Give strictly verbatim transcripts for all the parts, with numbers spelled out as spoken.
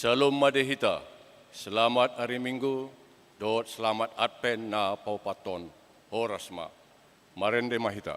Syalom ma di hita. Selamat ari Minggu dohot selamat Advent na paopathon. Horas ma. Marende ma hita.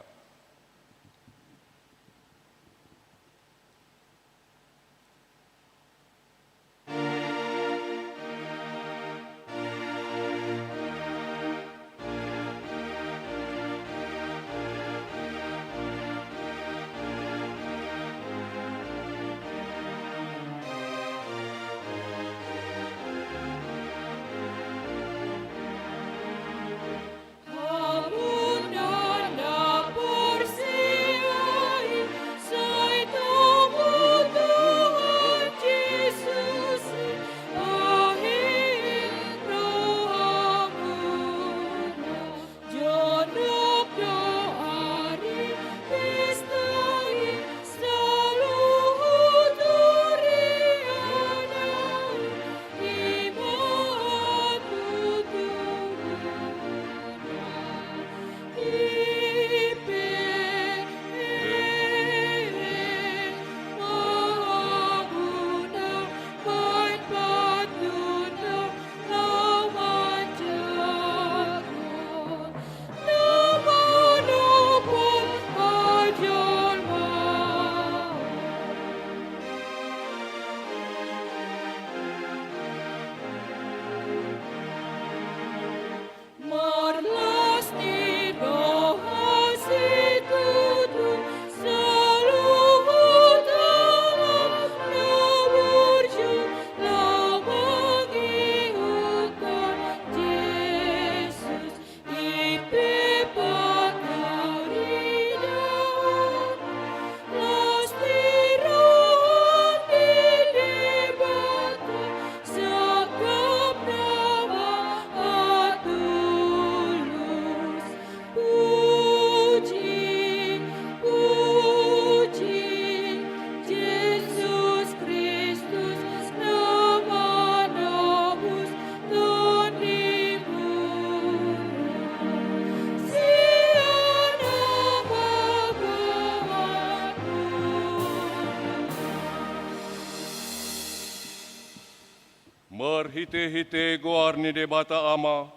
Marhitehite goar ni Debata Ama,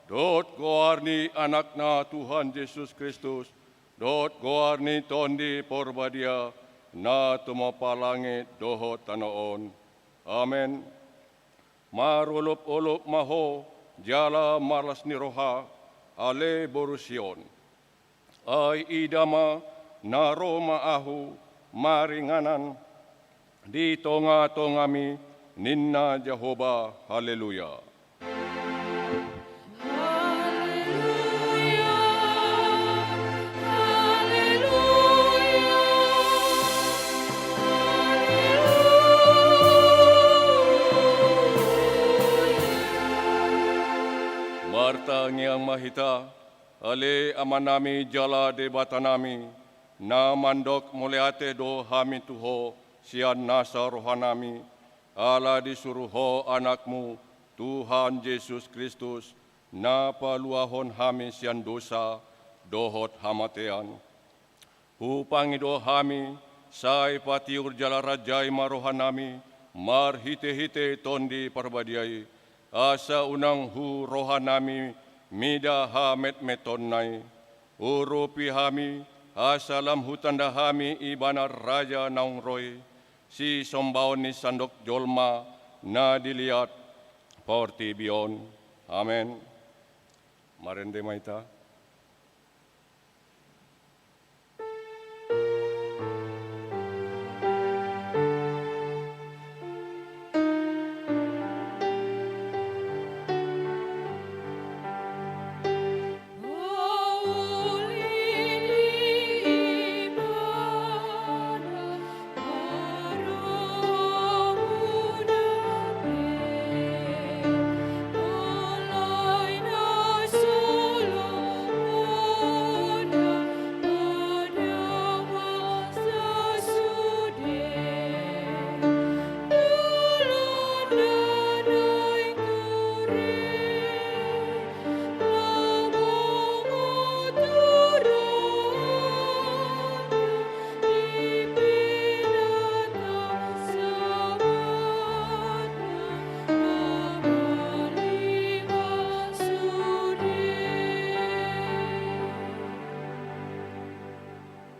dohot goar ni Anakna Tuhan Jesus Kristus, dohot goar ni Tondi Porbadia, na tumompa langit dohot tano on. Amen. Marolopolop ma ho jala marlas ni roha, ale boru Sion. Ai ida ma, na ro ma ahu maringanan di tongatongami, ninna Jahowa. Haleluya. Martangiang ma hita. Ale Amanami jala Debatanami, na mandok mauliate do hami tu Ho sian nasa rohanami, ala disuru Ho Anakmu, Tuhan Jesus Kristus, na paluahon hami sian dosa dohot hamatean. Hupangido hami, sai patiur jala rajai ma rohanami marhitehite Tondi Parbadia i, asa unang hu rohanami mida hametmetonna i. Urupi hami, asa lam hutanda hami Ibana Raja naung ro i, sisombaon ni sandok jolma na di liat portibi on. Amen. Marende ma hita.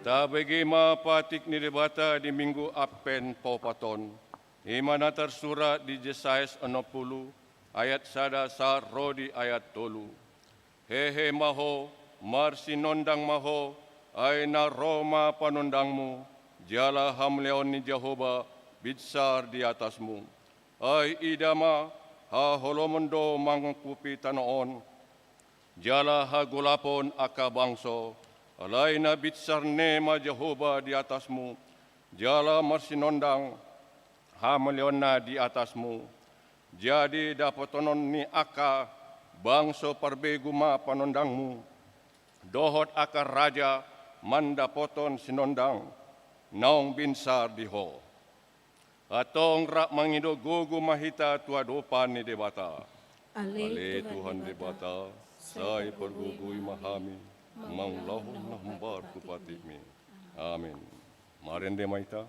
Tabege ma patik ni Debata di Minggu Advent paopat on. I ma na tarsurat di Jesayas onom pulu, ayat sada sahat ro di ayat tolu. Hehe ma ho, marsinondang ma ho, ai na ro ma panondangmu, jala hamuliaon ni Jahowa binsar di atasmu. Ai ida ma, haholomon do mangkupi tano on, jala hagolapon angka bangso, alai na binsar ne ma Jahowa di atasmu, jala marsinondang hamuliaonna di atasmu. Jadi dapotonon ni angka bangso parbegu ma panondangmu, dohot angka raja mandapothon sinondang naung binsar di ho. Antong rap mangido gogo ma hita tu adopan ni Debata. Ale Tuhan Debata, sai pargogoi ma hami mangulahon na hombar tu patikmi. Amin. Marende ma hita.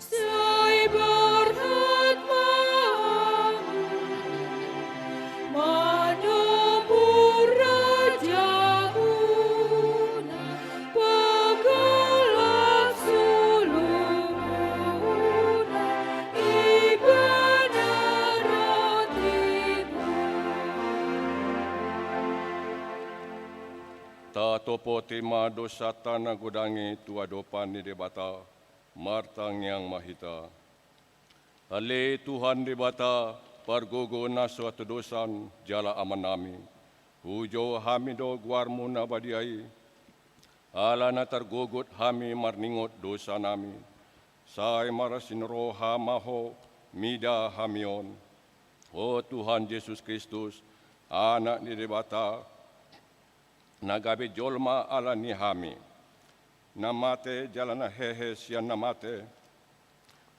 Sai berhak ma hamu manomu rajamuna, panggalap solu muna, ibana roti muna. Tatopoti ma dosanta na godang i tu adopan ni Debata. Martangiang ma hita. Ale Tuhan Debata, pargogo na so hatudosan jala Amanami, hujou hami do goarmu na badia i, ala na targogot hami marningot dosanami. Sai marasi ni roha ma ho mida hami on, o Tuhan Jesus Kristus, Anak ni Debata, na gabe jolma ala ni hami, na mate jala na hehe sian na mate,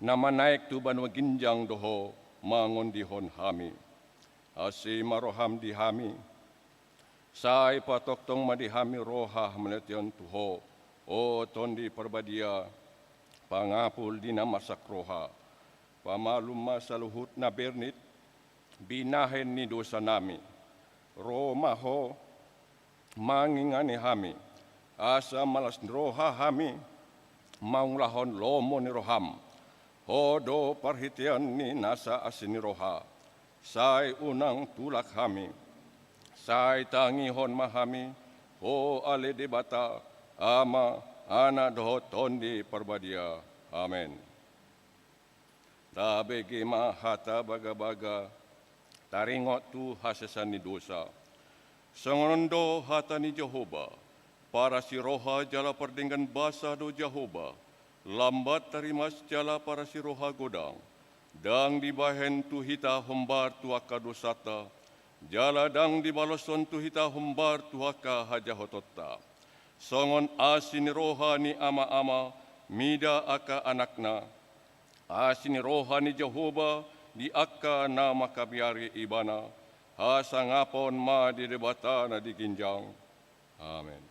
na manaek tu banua ginjang do ho mangondihon hami. Asi ma roham di hami, sai patongtong ma di hami roha hamauliateon tu ho, o Tondi Parbadia, pangapul di na marsak roha. Pamalum ma saluhut na bernit binahen ni dosanami. Ro ma ho mangingani hami, asa malas ni roha hami mangulahon lomo ni roham. Ho do parhitean ni nasa asi ni roha. Sai unang tulak hami. Sai tangihon ma hami, ho ale Debata, Ama, Anak dohot Tondi Parbadia. Amen. Tabege ma hata bagabaga taringot tu hasesan ni dosa. Songon on do hata ni Jahowa: Parasi roha jala pardenggan basa do Jahowa, lambat tarimas jala parasi roha godang. Ndang dibahen tu hita hombar tu angka dosanta, jala ndang dibaloshon tu hita hombar tu angka hajahotonta. Songon asi ni roha ni ama-ama mida angka anakna, asi ni roha ni Jahowa di angka na mangkabiari Ibana. Hasangapon ma di Debata na di ginjang. Amen.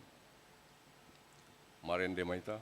Marende ma hita.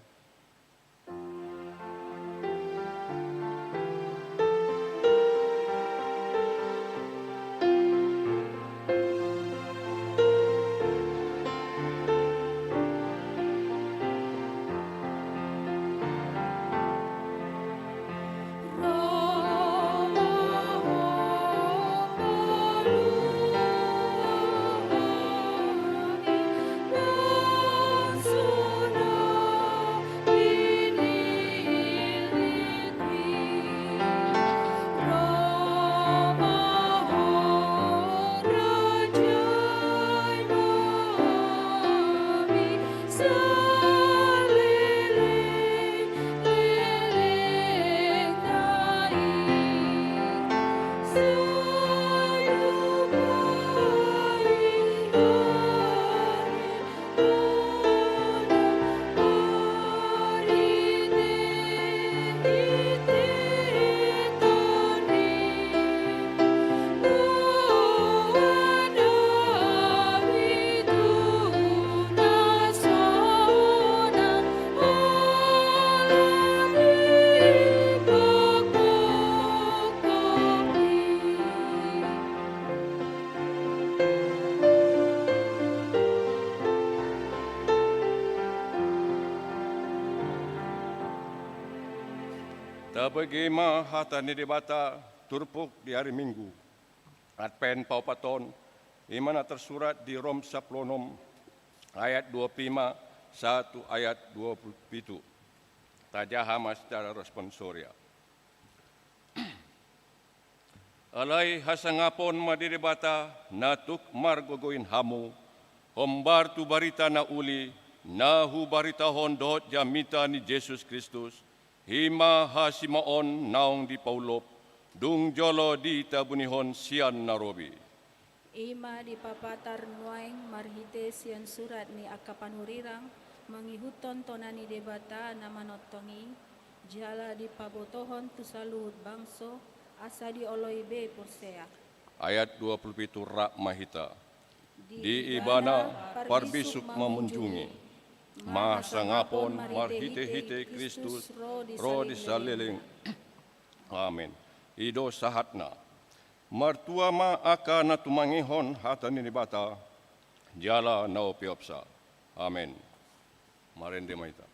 Bege ma hata ni Debata turpuk di ari Minggu Advent paopat on, i ma na tarsurat di Rom sampulu onom ayat dua pulu lima sahat tu ayat dua pulu pitu. Tajaha ma secara responsoria. Alai hasangapon ma di Debata na tuk margogoin hamu, hombar tu barita na uli na hubaritahon dohot jamita ni Jesus Kristus, i ma hasimaon naung dipaulop, dung jolo ditabunihon sian na robi. I ma dipapatar nuaeng marhite sian surat ni angka panurirang, mangihuthon tona ni Debata na manongtong i, jala dipabotohon tu saluhut bangso, asa dioloi be porsea. Ayat dua pulu pitu, rap ma hita. Di Ibana parbisuk mamunjungi, mahasangapon marhitehite Kristus ro di saleleng. Amen. I do sahatna. Martua ma angka na tumangihon hata ni Debata, jala na umpeopsa. Amen. Marende ma hita.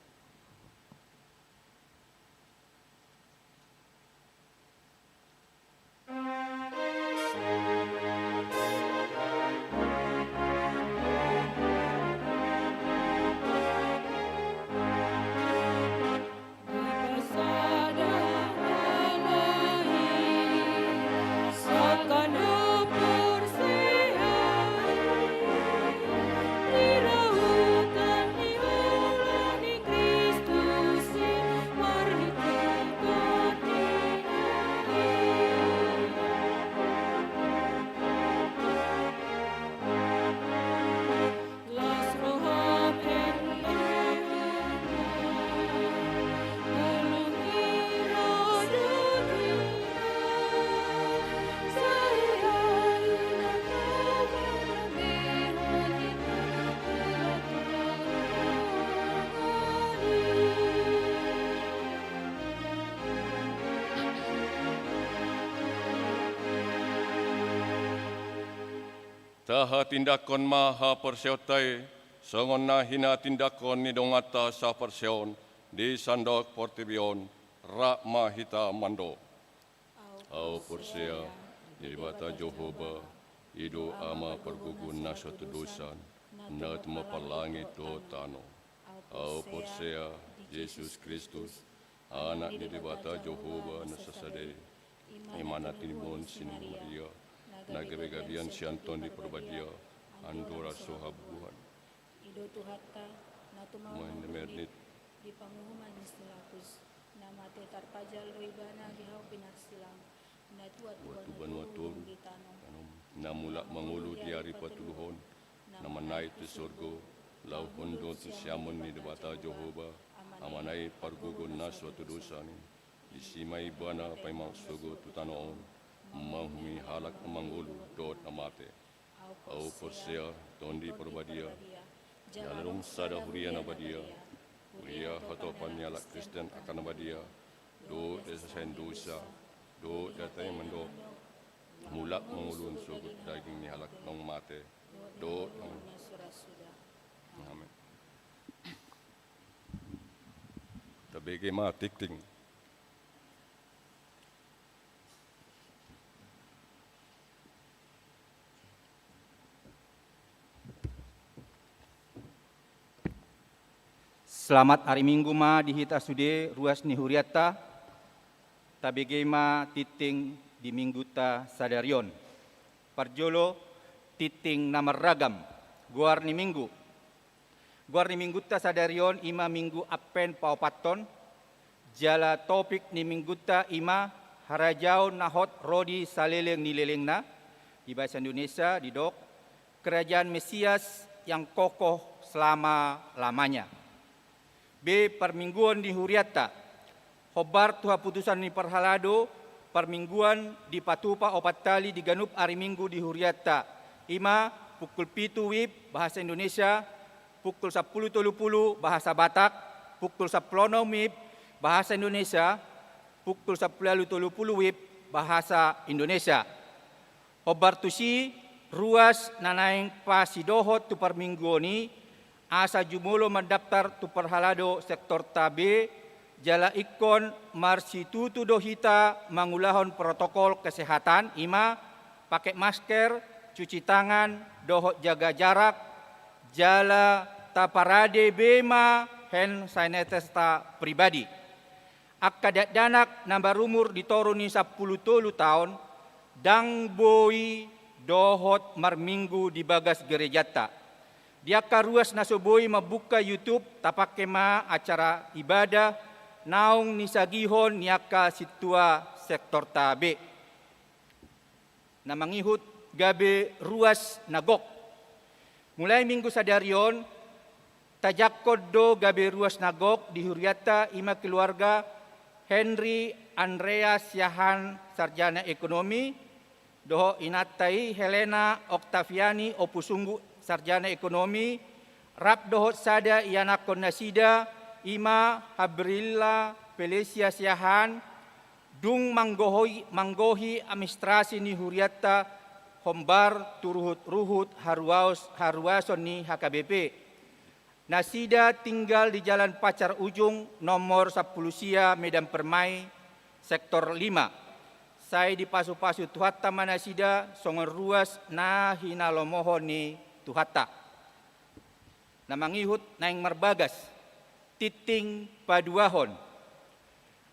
Tahatindangkon ma haporseaonta i, songon na hinatindangkon ni donganta saporseaon di sandok portibi on. Rap ma hita mandok. Ahu porsea, di Debata Jahowa, i do Ama pargogo na so hatudosan, na tumompa langit dohot tano. Ahu porsea, Jesus Kristus, Anak ni Debata Jahowa na sasada i, i ma na tinimon sian Maria, na gabe gabean sian Tondi Parbadia, andor so habubuhan. I do Tuhanta, na tumamang mardongan di panguhuman ni si Pilatus, na mate tarpajal do Ibana di hau pinarsilang, na tuat tu banua toru, na mulak mangolu di ari patoluhon, na manaek tu sorgo, laohon do tu siamun ni Debata Jahowa, Amana i pargogo na so hatudosan i. Disi ma Ibana paima sogot tu tano on, manguhumi halak na mangolu dohot na mate. Ahu porsea Tondi Parbadia, jala adong sada huria na badia, huria hatopan ni halak Kristen angka na badia, dohot di hasesaan dosa, dohot di hata na mandok, mulak mangolu sogot daging ni halak naung mate, dohot na. Amen. Tabege ma tingting. Selamat ari Minggu ma di hita sude ruas ni hurianta. Tabege ma tingting di Mingguta sadari on. Parjolo, tingting na marragam, goar ni Minggu. Goar ni Mingguta sadari on i ma Minggu Advent paopathon, jala topik ni Mingguta i ma harajaon na hot ro di saleleng ni lelengna, di bahasa Indonesia didok, Kerajaan Mesias yang kokoh selama-lamanya. Be parmingguon ni hurianta, hombar tu haputusan ni parhalado, parmingguan dipatupa opat hali di ganup ari Minggu di hurianta, i ma pukul pitu wib bahasa Indonesia, pukul sampulu tolu pulu bahasa Batak, pukul sampulu onom wib bahasa Indonesia, pukul sampulu ualu tolu pulu wib bahasa Indonesia. Hombar tusi, ruas na naeng pasidohot tu parmingguon i, asa jumolo mandaptar tu parhalado sektorta be, Jala ingkon marsitutu do hita mangulahon protokol kesehatan, i ma pake masker, cuci tangan, dohot jaga jarak, jala taparade be ma hand sanitizer-ta pribadi. Angka dakdanak na marumur di toru ni sampulu tolu taon, ndang boi dohot marminggu di bagas gerejanta. Di angka ruas na so boi mambuka YouTube, tapake ma acara ibadah naung nisagihon ni angka sintua sektorta be. Na mangihut gabe ruas na gok. Mulai minggu sadari on, tajangkon do gabe ruas na gok di hurianta, i ma keluarga Henry Andreas Siahaan, sarjana ekonomi, dohot inanta i Helena Oktaviani Ompu Sunggu, sarjana ekonomi, rap dohot sada ianakhon nasida, i ma Habrilla Felesia Siahaan, dung manggohi, manggohi administrasi ni hurianta hombar tu ruhut-ruhut haruaos-, haruason ni H K B P. Nasida tinggal di Jalan Pacar Ujung, nomor sampulu sia, Medan Permai, sektor lima. Sai dipasu-pasu Tuhanta ma nasida songon ruas na hinalomohon ni Tuhanta. Na mangihut naeng marbagas, tingting paduahon.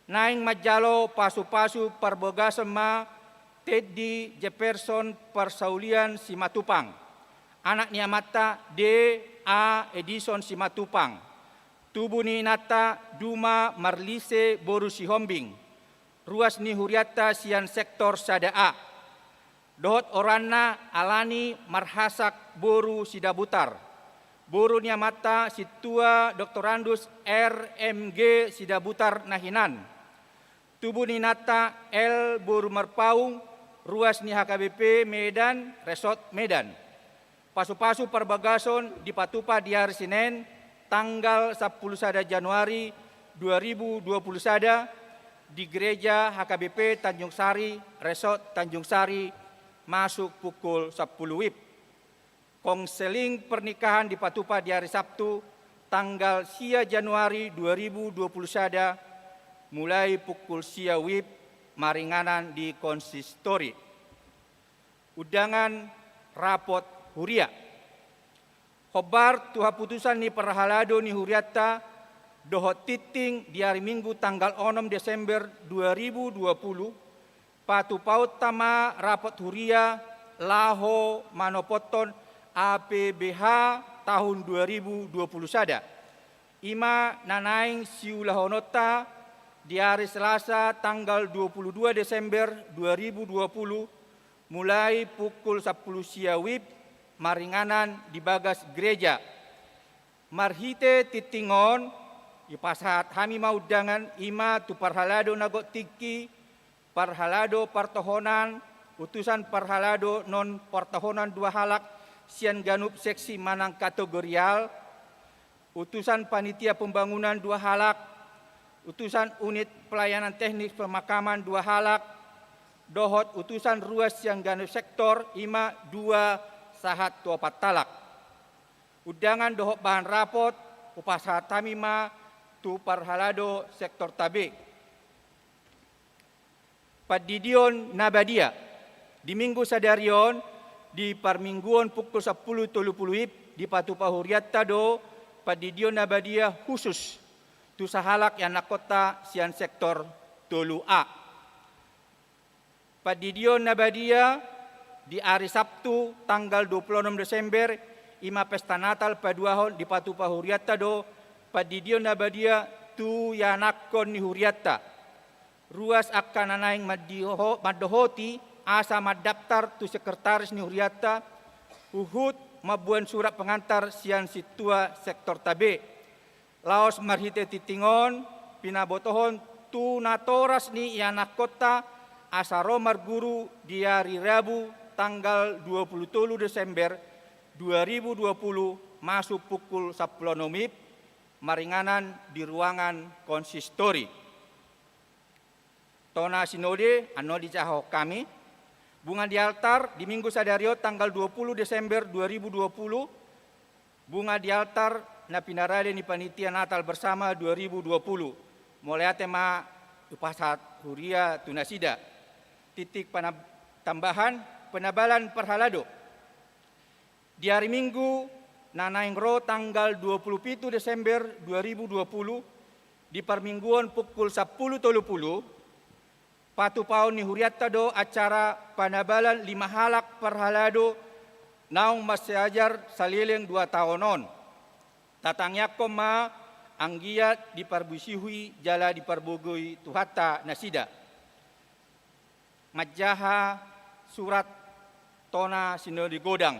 Naeng manjalo pasu-pasu parbagason ma Teddy Jefferson Parsaulian Simatupang, anak ni amanta D A Edison Simatupang, tubu ni inanta Duma Marlise boru Sihombing, ruas ni hurianta sian sektor sada A. Dohot oranna alani Marhasak boru Sidabutar, boru ni amanta sintua Doktorandus R M G Sidabutar na hinan. Tubu ni inanta L boru Marpaung, ruas ni H K B P Medan, Resort Medan. Pasu-pasu parbagason dipatupa di ari Senen, tanggal sampulu sada Januari dua ribu dua puluh sada, di Gereja H K B P Tanjung Sari, Resort Tanjung Sari, masuk pukul sampulu WIB. Konseling pernikahan dipatupa di ari Sabtu, tanggal sia Januari dua ribu dua puluh sada, mulai pukul sia WIB, maringanan di konsistori. Undangan rapot huria. Hombar tu haputusan ni parhalado ni hurianta dohot tingting di ari Minggu tanggal onom Desember dua ribu dua puluh, patupaonta ma rapot huria laho manopothon A P B H tahun dua ribu dua puluh sada. I ma na naeng siulahononta di ari Selasa tanggal dua puluh dua Desember dua ribu dua puluh, mulai pukul sampulu sia WIB, maringanan di bagas gereja. Marhite tingting on, dipasahat hami ma undangan, i ma tu parhalado na gok tingki, parhalado partohonan, utusan parhalado non partohonan dua halak sian ganup seksi manang kategorial, utusan panitia pembangunan dua halak, utusan unit pelayanan teknik pemakaman dua halak, dohot utusan ruas sian ganup sektor, i ma dua sahat tu opat halak. Undangan dohot bahan rapot hupasahat hami ma tu parhalado sektorta be. Pandidion na badia. Di Minggu sadari on, di parmingguon pukul sampulu tolu puluh WIB, dipatupa hurianta do pandidion na badia khusus tu sahalak ianakhonta sian sektor tolu A. Pandidion na badia di ari Sabtu tanggal dua puluh onom Desember, i ma pesta Natal paduahon, dipatupa hurianta do pandidion na badia tu ianakhon ni hurianta. Ruas angka na naeng mandiho-, mandohoti asa mandaptar tu sekretaris ni hurianta, huhut mamboan surat pengantar sian sintua sektorta be. Laos marhite tingting on, pinabotohon tu natoras ni ianakhonta asa ro marguru di ari Rabu tanggal dua puluh tolu Desember dua ribu dua puluh, masuk pukul sampulu onom WIB, maringanan di ruangan konsistori. Tona sinode, annon dijahahon hami. Bunga di altar di Minggu sadari on tanggal dua puluh Desember dua ribu dua puluh, bunga di altar na pinarade ni panitia Natal Bersama dua ribu dua puluh. Mauliate ma hupasahat huria tu nasida. Titik panam-, tambahan, penabalan parhalado. Di ari Minggu na naeng ro tanggal dua pulu pitu Desember dua ribu dua pulu, di parmingguon pukul sampulu tolu pulu, patupaon ni hurianta do acara panabalan lima halak parhalado naung marsiajar saleleng dua taon on. Tatangiangkon ma anggiat diparbusihi jala dipargogoi Tuhanta nasida. Manjaha surat tona sinode godang.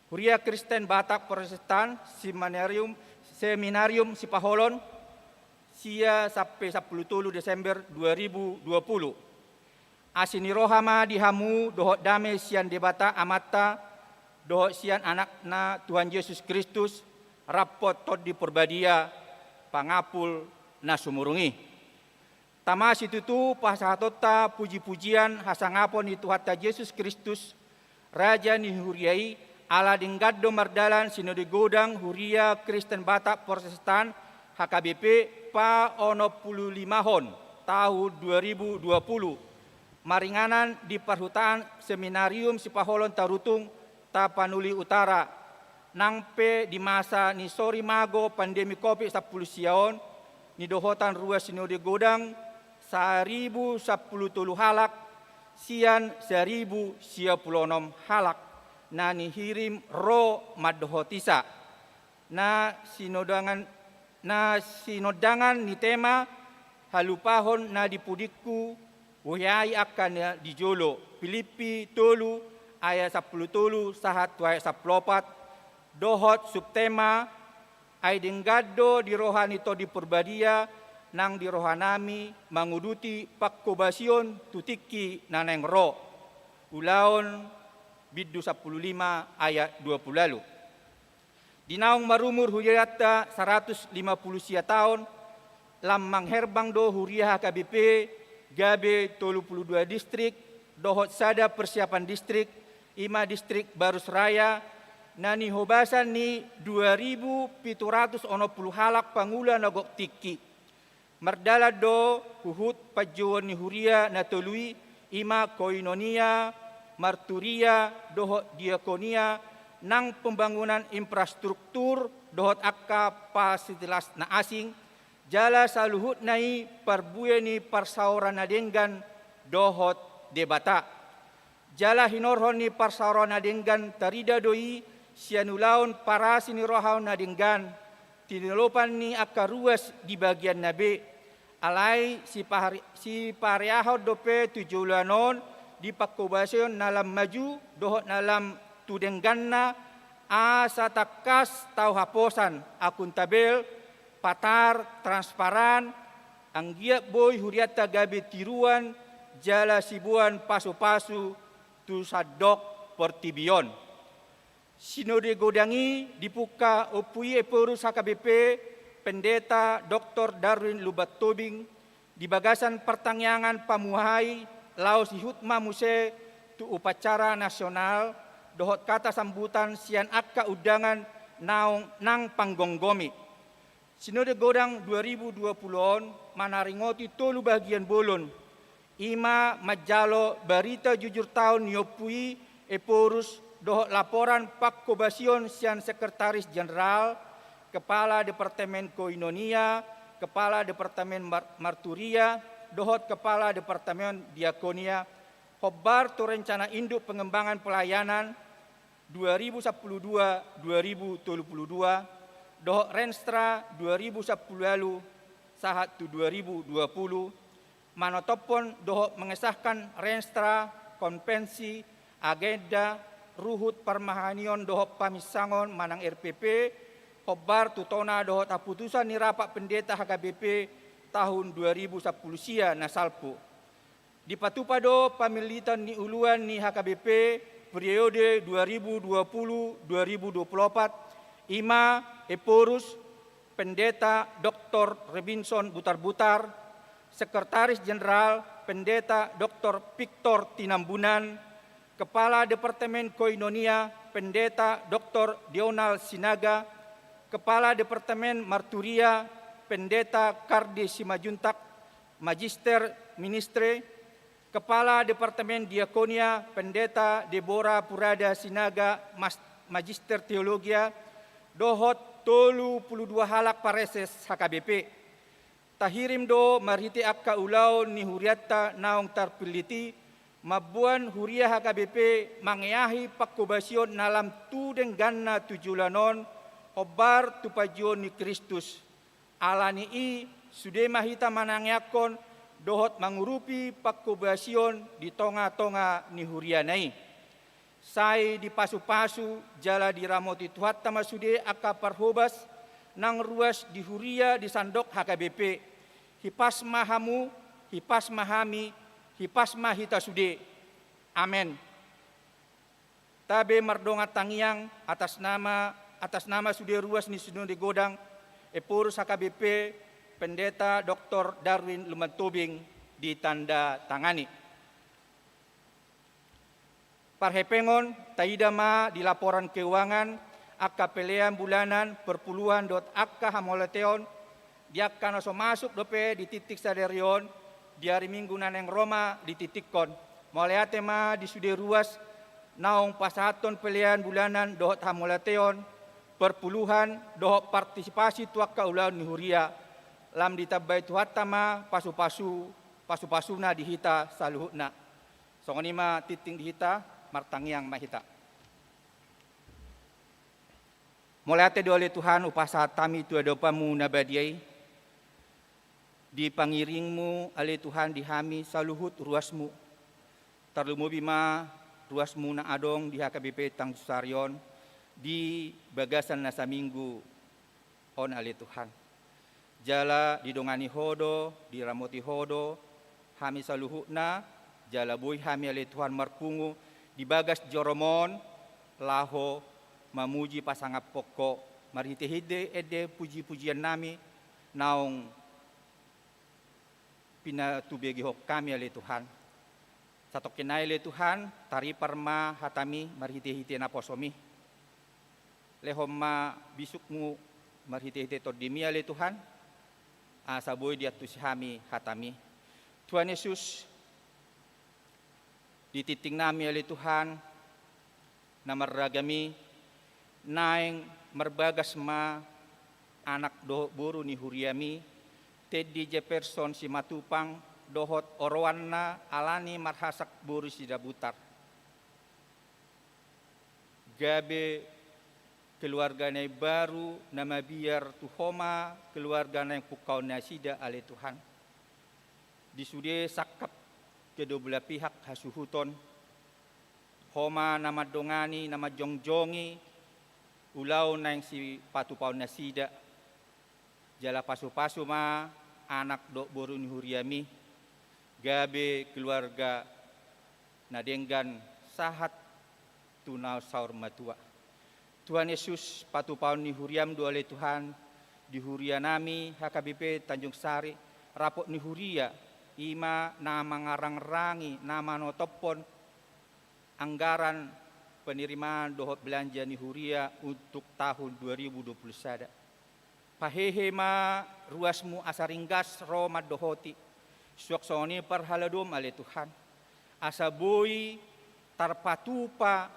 Huria Kristen Batak Protestan, Seminarium, Seminarium Sipaholon, sia sampe sampulu tolu Desember dua ribu dua pulu. Asi ni roha ma di hamu dohot dame sian Debata Amanta, dohot sian Anakna Tuhan Jesus Kristus, rap dohot Tondi Porbadia, pangapul na sumurung i. Tama situtu pasahatonta puji-pujian hasangapon ni Tuhanta Jesus Kristus, Raja ni huria i, ala denggan do mardalan sinode godang Huria Kristen Batak Protestan, H K B P, paonom pulu limahon tahun dua ribu dua pulu. Maringanan di parhutaan Seminarium Sipaholon Tarutung, Tapanuli Utara, nang pe di masa ni sorimago pandemi covid sampulu sia on, nidohotan ruas sinode godang, saribu sampulu tolu halak, sian saribu sia pulu onom halak, na nihirim ro mandohoti sa. Na sinodangan, na sinondangan ni tema, halupahon na di pudingku, huheai angka na di jolo, Pilippi tolu ayat sampulu tolu sahat tu ayat sampulu opat, dohot subtema, ai denggan do di roha ni Tondi Porbadia, nang di rohanami manguduti pangkobasion tu tingki na naeng ro. Ulaon bindu sampulu lima ayat dua pulu ualu. Di naung marumur hurianta saratus lima pulu sia taon, lam mangherbang do huria H K B P, gabe tolu pulu dua distrik, dohot sada persiapan distrik, i ma distrik Barus Raya, na nihobasan ni dua ribu pitu ratus onom pulu halak pangula na gok tingki. Mardalan do huhut panjouon ni huria na tolu i, i ma koinonia, marturia, dohot diakonia, nang pembangunan infrastruktur, dohot angka fasilitas na asing, jala saluhutna i parbue ni parsaoran na denggan, dohot Debata. Jala hinorhon ni parsaoran na denggan tarida do i sian ulaon parasi ni roha na denggan, tinalopan ni angka ruas di bagianna be. Alai sipahari-, sipareahon dope tu joloan on di pangkobasion na lam maju, dohot na lam tu dengganna, asa tangkas tau haposan, akuntabel, patar, transparan, anggiat boi hurianta gabe tiruan, jala siboan pasu-pasu tu sandok portibi on. Sinode godang i dipungka Ompu i Ephorus H K B P, Pendeta Doktor Darwin Lumban Tobing, di bagasan partangiangan pamuhai, laos ihut ma muse tu upacara nasional, dohot kata sambutan sian angka undangan naung nang panggomgomi. Sinode godang dua ribu dua pulu on manaringoti tolu bagian bolon, i ma manjalo barita jujur taon ni Ompu i Ephorus, dohot laporan pangkobasion sian Sekretaris Jenderal, Kepala Departemen Koinonia, Kepala Departemen Mar-, Marturia, dohot Kepala Departemen Diakonia, hombar tu rencana induk pengembangan pelayanan dua ribu sampulu dua, dua ribu tolu pulu dua, dohot Renstra dua ribu sampulu ualu sahat tu dua ribu dua pulu, manotophon dohot mengesahkan Renstra, Konvensi, Agenda, Ruhut Parmahanion dohot Paminsangon manang R P P, hombar tu tona dohot haputusan ni Rapat Pendeta H K B P tahun dua ribu sampulu sia na salpu. Dipatupa do pamilitan ni uluan ni H K B P periode dua ribu dua pulu dua ribu dua pulu opat, i ma Ephorus, Pendeta Doktor Robinson Butarbutar, Sekretaris Jenderal, Pendeta Doktor Victor Tinambunan, Kepala Departemen Koinonia, Pendeta Doktor Donald Sinaga, Kepala Departemen Marturia, Pendeta Kardi Simanjuntak, Magister Ministre, Kepala Departemen Diakonia, Pendeta Deborah Purada Sinaga, Mas-, Magister Teologia, dohot tolu pulu dua halak pareses H K B P. Tahirim do marhite angka ulaon ni hurianta naung tarpillit i, mamboan huria H K B P mangeahi pangkobasion na lam tu dengganna tu joloan on, hombar tu panjouon ni Kristus. Ala ni i, sude ma hita manangiangkon dohot mangurupi pangkobasion di tonga-tonga ni huriana i. Sai dipasu-pasu jala diramoti Tuhanta ma sude angka parhobas nang ruas di huria di sandok H K B P. Hipas ma hamu, hipas ma hami, hipas ma hita sude. Amen. Tabe mardongan tangiang atas nama, atas nama sude ruas ni Sinode Godang Ephorus H K B P, Pendeta Doktor Darwin Lumantobing, ditandatangani. Parhepengon, taida ma di laporan keuangan angka pelean bulanan, perpuluhan dohot angka hamauliateon di angka na so masuk dope di tingting sadari on, di ari Minggu na naeng ro ma ditingtinghon. Mauliate ma di sude ruas naung pasahathon pelean bulanan dohot hamauliateon, perpuluhan dohot partisipasi tu angka ulaon ni huria. Lam ditambai Tuhanta ma pasu-pasu, pasu-pasuna di hita saluhutna. Songon i ma tingting di hita, martangiang ma hita. Mauliate do ale Tuhan, hupasahat hami tu adopanmu na badia i, di pangiringmu ale Tuhan di hami saluhut ruasmu. Tarlumobi ma ruasmu na adong di H K B P Tanjung Sari on, di bagasan na saminggu on ale Tuhan. Jala didongani Ho do, diramoti Ho do hami saluhutna, jala boi hami ale Tuhan marpungu di bagas jorom on, laho mamuji pasangaphon Ho, marhite-hite ende puji-pujian nami naung pinatubegehon hami ale Tuhan. Satongkin nai ale Tuhan, taripar ma hatami marhite-hite naposomi. Lehon ma bisukmu marhite-hite tondimi ale Tuhan, asa boi diantusi hami hatami. Tuhan Yesus, di tingting nami ale Tuhan, na marragam i, naeng marbagas ma anak dohot boru ni huriami, Teddy Jefferson Simatupang, dohot oroanna alani marhasak boru Sidabutar. Gabe keluarga na imbaru na mabiar tu Ho ma keluarga naeng pungkaon nasida ale Tuhan. Di sude sangkap kedua belah pihak hasuhuton, Ho ma na mandongani, na manjongjongi ulaon naeng sipatupaon nasida. Jala pasu-pasu ma anak dohot boru ni huriami, gabe keluarga na denggan sahat tu na saur matua. Tuhan Yesus, patupaon ni huriam do ale Tuhan, di huria nami H K B P Tanjung Sari, rapot ni huria, i ma na mangarang-rangi, na manotophon anggaran penerimaan dohot belanja ni huria untuk tahun dua ribu dua puluh sada. Pahehe ma ruasmu asa ringgas ro mandohoti, suang songon i parhaladoam ale Tuhan, asa boi tarpatupa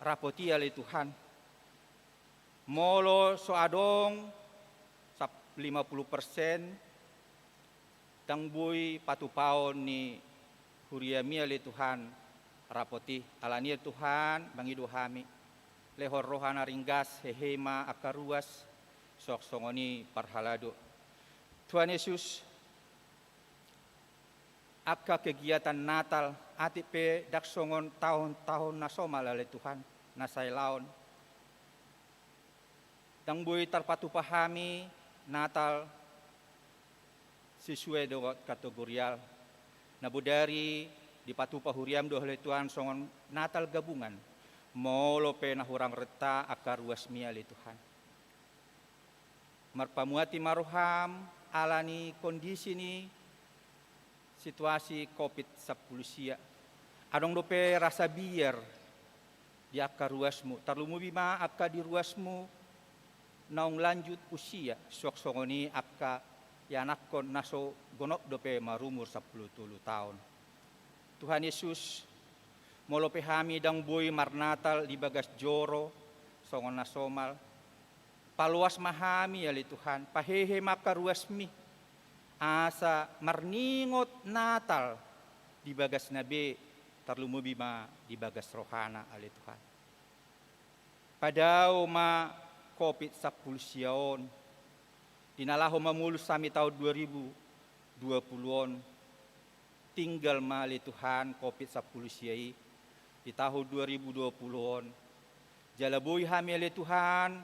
rapot i ale Tuhan. Molo so adong sap-, lima puluh persen, ndang boi patupaon ni huriami ale Tuhan rapot i. Alani i Tuhan, mangido hami, lehon roha na ringgas, hehe ma angka ruas, suang songon i parhalado. Tuhan Yesus, angka kegiatan Natal, atik pe ndang songon taon-taon na somal ale Tuhan, na sai laon. Ndang boi tarpatupa hami Natal sesuai dohot kategorial. Na bodari dipatupa huriam do ale Tuhan songon Natal gabungan. Molo pe na hurang renta angka ruasmi ale Tuhan. Marpamuati ma roham alani kondisi ni situasi covid sampulu sia. Adong dope rasa biar di angka ruasmu, tarlumobi ma angka di ruasmu naung lanjut usia, suang songon i angka ianakhon na so gonop dope marumur sampulu tolu taon. Tuhan Yesus, molo pe hami ndang boi marnatal di bagas joro songon na somal, paloas ma hami ale Tuhan, pahehe ma angka ruasmi, asa marningot Natal di bagasna be, tarlumobi ma di bagas rohana ale Tuhan. Padao ma Covid sampulu sia on, di na laho mamolus hami taon dua ribu dua puluh on, tinggal ma ale Tuhan Covid sampulu sia i di taon dua ribu dua puluh on. Jala boi hami ale Tuhan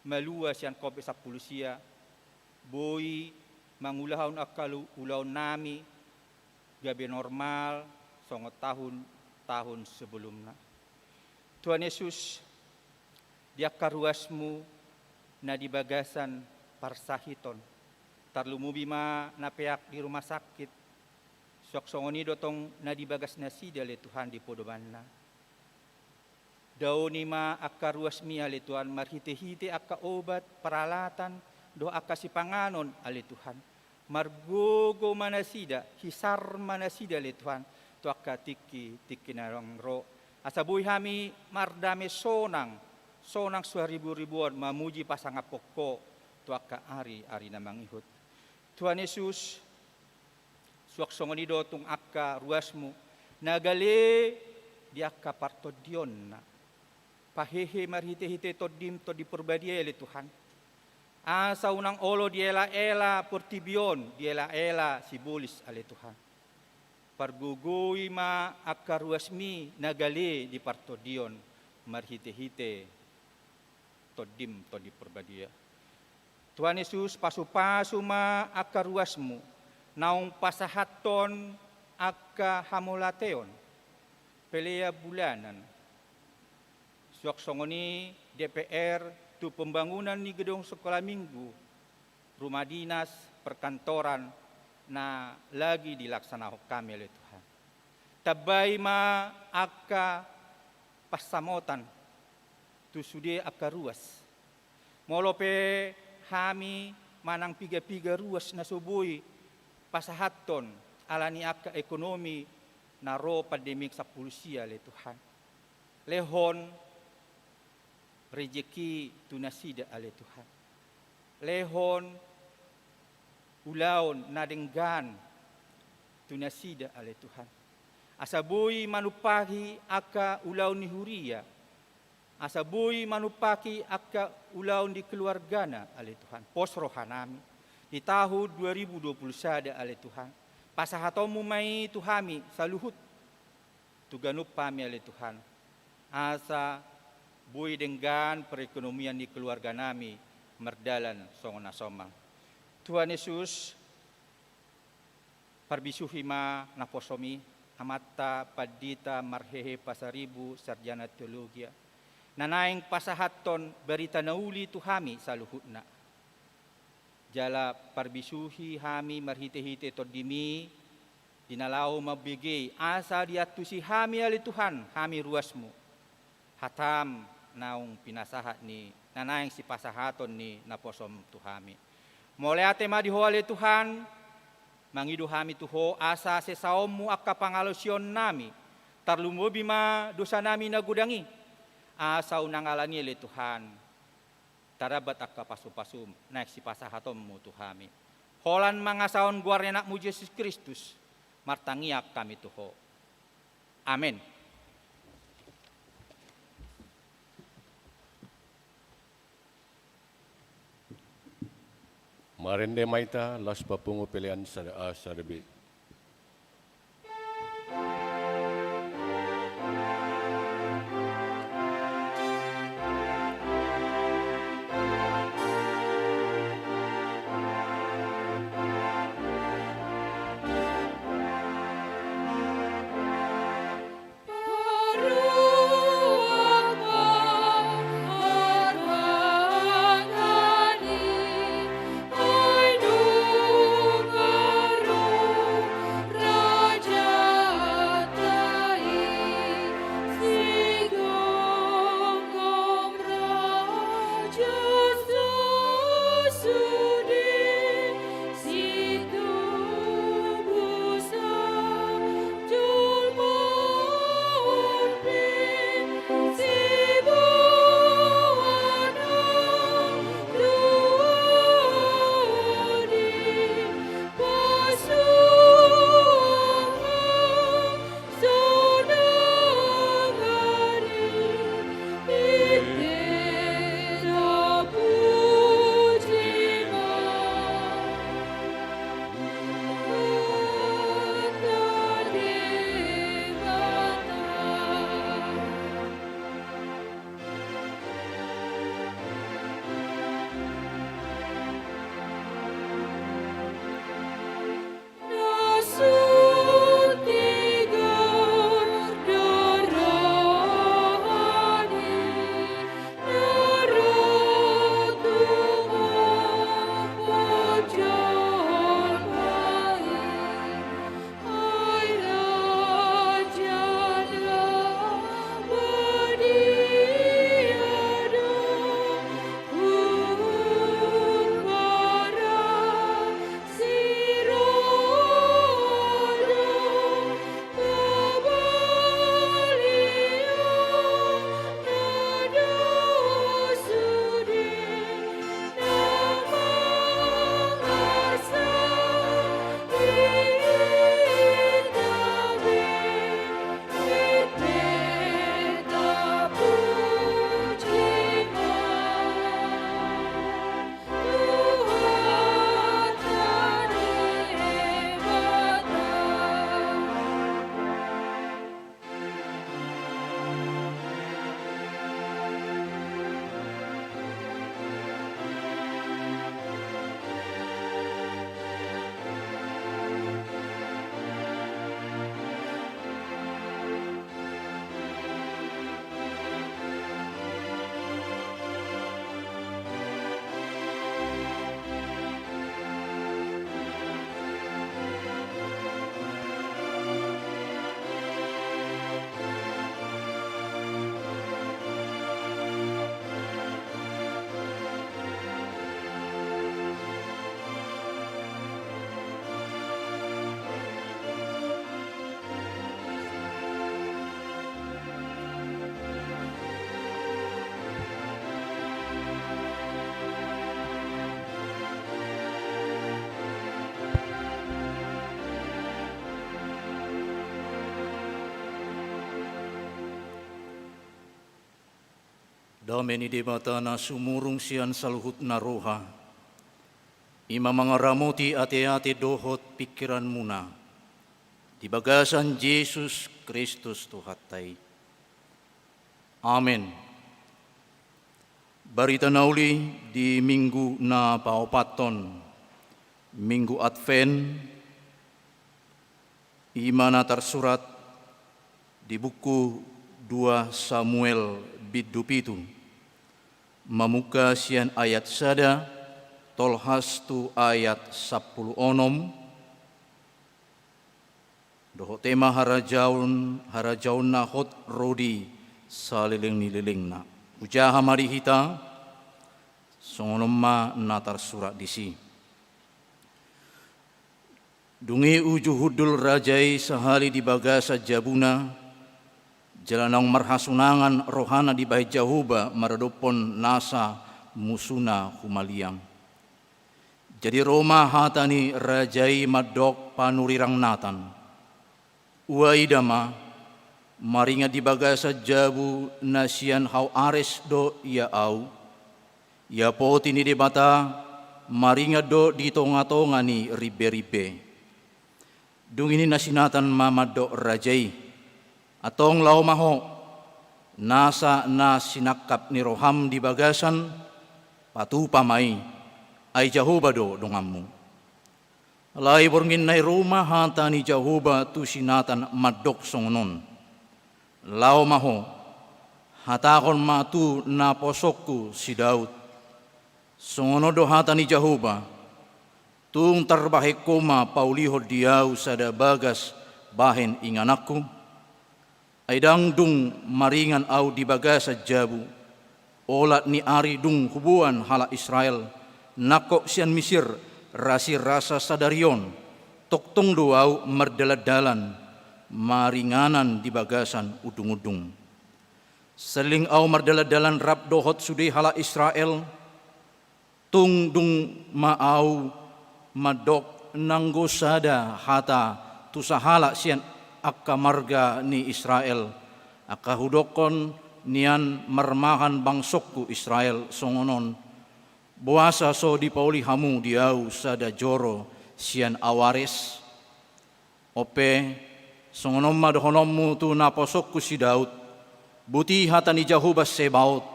malua sian Covid sampulu sia, boi mangulahon angka lu-, ulaonnami gabe normal songon tahun-tahun sebelumna. Tuhan Yesus, di angka ruasmu na di bagasan parsahiton, tarlumobi ma na peak di rumah sakit, suang songon i do tong na di bagas nasida ale Tuhan di podomanna. Daoni ma angka ruasmi ale Tuhan, marhite-hite angka obat, peralatan, dohot angka sipanganon ale Tuhan. Margogo ma nasida, hisar ma nasida ale Tuhan, tu angka tingki-tingki na naeng ro. Asa boi hami mardame sonang, sonang suharibu-ribuon mamuji pasangaphon Ho tu angka ari-ari na mangihut. Tuhan Yesus, suang songon i do tung angka ruasmu na gale di angka partondionna. Pahehe marhite-hite Tondim, Tondi Porbadia i ale Tuhan. Asa unang olo diela-ela portibi on, diela-ela sibolis ale Tuhan. Pargogoi ma angka ruasmi na gale di partondion marhite-hite Tondim, Tondi Porbadia. Tuhan Yesus, pasu-pasu ma angka ruasmu naung pasahathon angka hamauliateon, pelean bulanan, suang songon i D P R tu pembangunan ni gedung sekolah minggu, rumah dinas, perkantoran na lagi dilaksanahon hami ale Tuhan. Tambai ma angka pansamotan tu sude angka ruas. Molo pe hami manang piga-piga ruas na so boi pasahathon ala ni angka ekonomi na ro pandemi sampulu sia ale Tuhan. Lehon rejeki tu nasida ale Tuhan. Lehon ulaon na denggan tu nasida ale Tuhan. Asa boi manumpahi angka ulaon ni huria. Asa boi manumpahi angka ulaon di keluargana ale Tuhan. Pos rohanami di tahun dua ribu dua puluh sada ale Tuhan. Pasahatonmu ma i tu hami saluhut tu ganup hami ale Tuhan, asa boi denggan perekonomian ni keluarganami mardalan songon na somal. Tuhan Yesus, parbisuhi ma naposom i, Amanta Pandita Marhehe Pasaribu, Sarjana Teologia, na naeng pasahathon barita na uli tu hami saluhutna. Jala parbisuhi hami marhite-hite Tondimi, di na laho mambege i, asa diantusi hami ale Tuhan, hami ruasmu, hatam naung pinasahat ni na naeng sipasahaton ni naposom tu hami. Mauliate ma di Ho ale Tuhan, mangido hami tu Ho asa sesaonmu angka pangalaosionnami, tarlumobi ma dosanami na godang i, asa unang alani ale Tuhan tadambat angka pasu-pasum naeng sipasahatonmu tu hami. Holan mangasahon goar ni Anakmu Jesus Kristus, martangiang hami tu Ho. Amen. Marende ma hita laos papungu pelean sada A sada B. Dame ni Debata na sumurung sian saluhutna roha, i ma mangaramoti ateate dohot pingkiranmuna di bagasan Jesus Kristus Tuhanta i. Amen. Barita na uli di minggu na paopathon, minggu Advent, i ma na tarsurat di buku dua Samuel bindu pitu, mamungka sian ayat sada tolhas tu ayat sampulu onom, dohot tema harajaon, harajaonna hot ro di saleleng ni lelengna. Hujaha ma di hita, songon on ma na tarsurat disi. Dung i uju hundul raja i sahali di bagasan jabuna, jala naung marhasunangan rohana dibahen Jahowa maradophon nasa musuna humaliang. Jadi ro ma hata ni raja i mandok panurirang Natan: Huida ma, maringan di bagasan jabu na sian hau ares do ia ahu. Ia poti ni Debata, maringan do di tongatonga ni rimberimbe. Dung i ninna si Natan ma mandok raja i: Antong laho ma ho, nasa na sinangkap ni roham di bagasan, patupa ma i, ai Jahowa do donganmu. Alai borngin na i ro ma hata ni Jahowa tu si Natan mandok songon on: Laho ma ho, hatahon ma tu naposongku si Daud: Songon on do hata ni Jahowa: Tung tarbahen ho ma paulihon di ahu sada bagas bahen ingananku? Ai ndang dung maringan ahu di bagasan jabu, olat ni ari dung huboan halak Israel nangkok sian Misir, rasirasa sadari on, tongtong do ahu mardalandalan maringanan di bagasan undungundung. Saleleng ahu mardalandalan rap dohot sude halak Israel, tung dung ma ahu mandok nanggo sada hata tu sahalak sian angka marga ni Israel, angka hudokkon nian marmahan bangsongku Israel songon on: Boasa so dipauli hamu di ahu sada joro sian hau ares? Onpe, songon on ma dohononmu tu naposongku si Daud: Boti hata ni Jahowa Sebaot: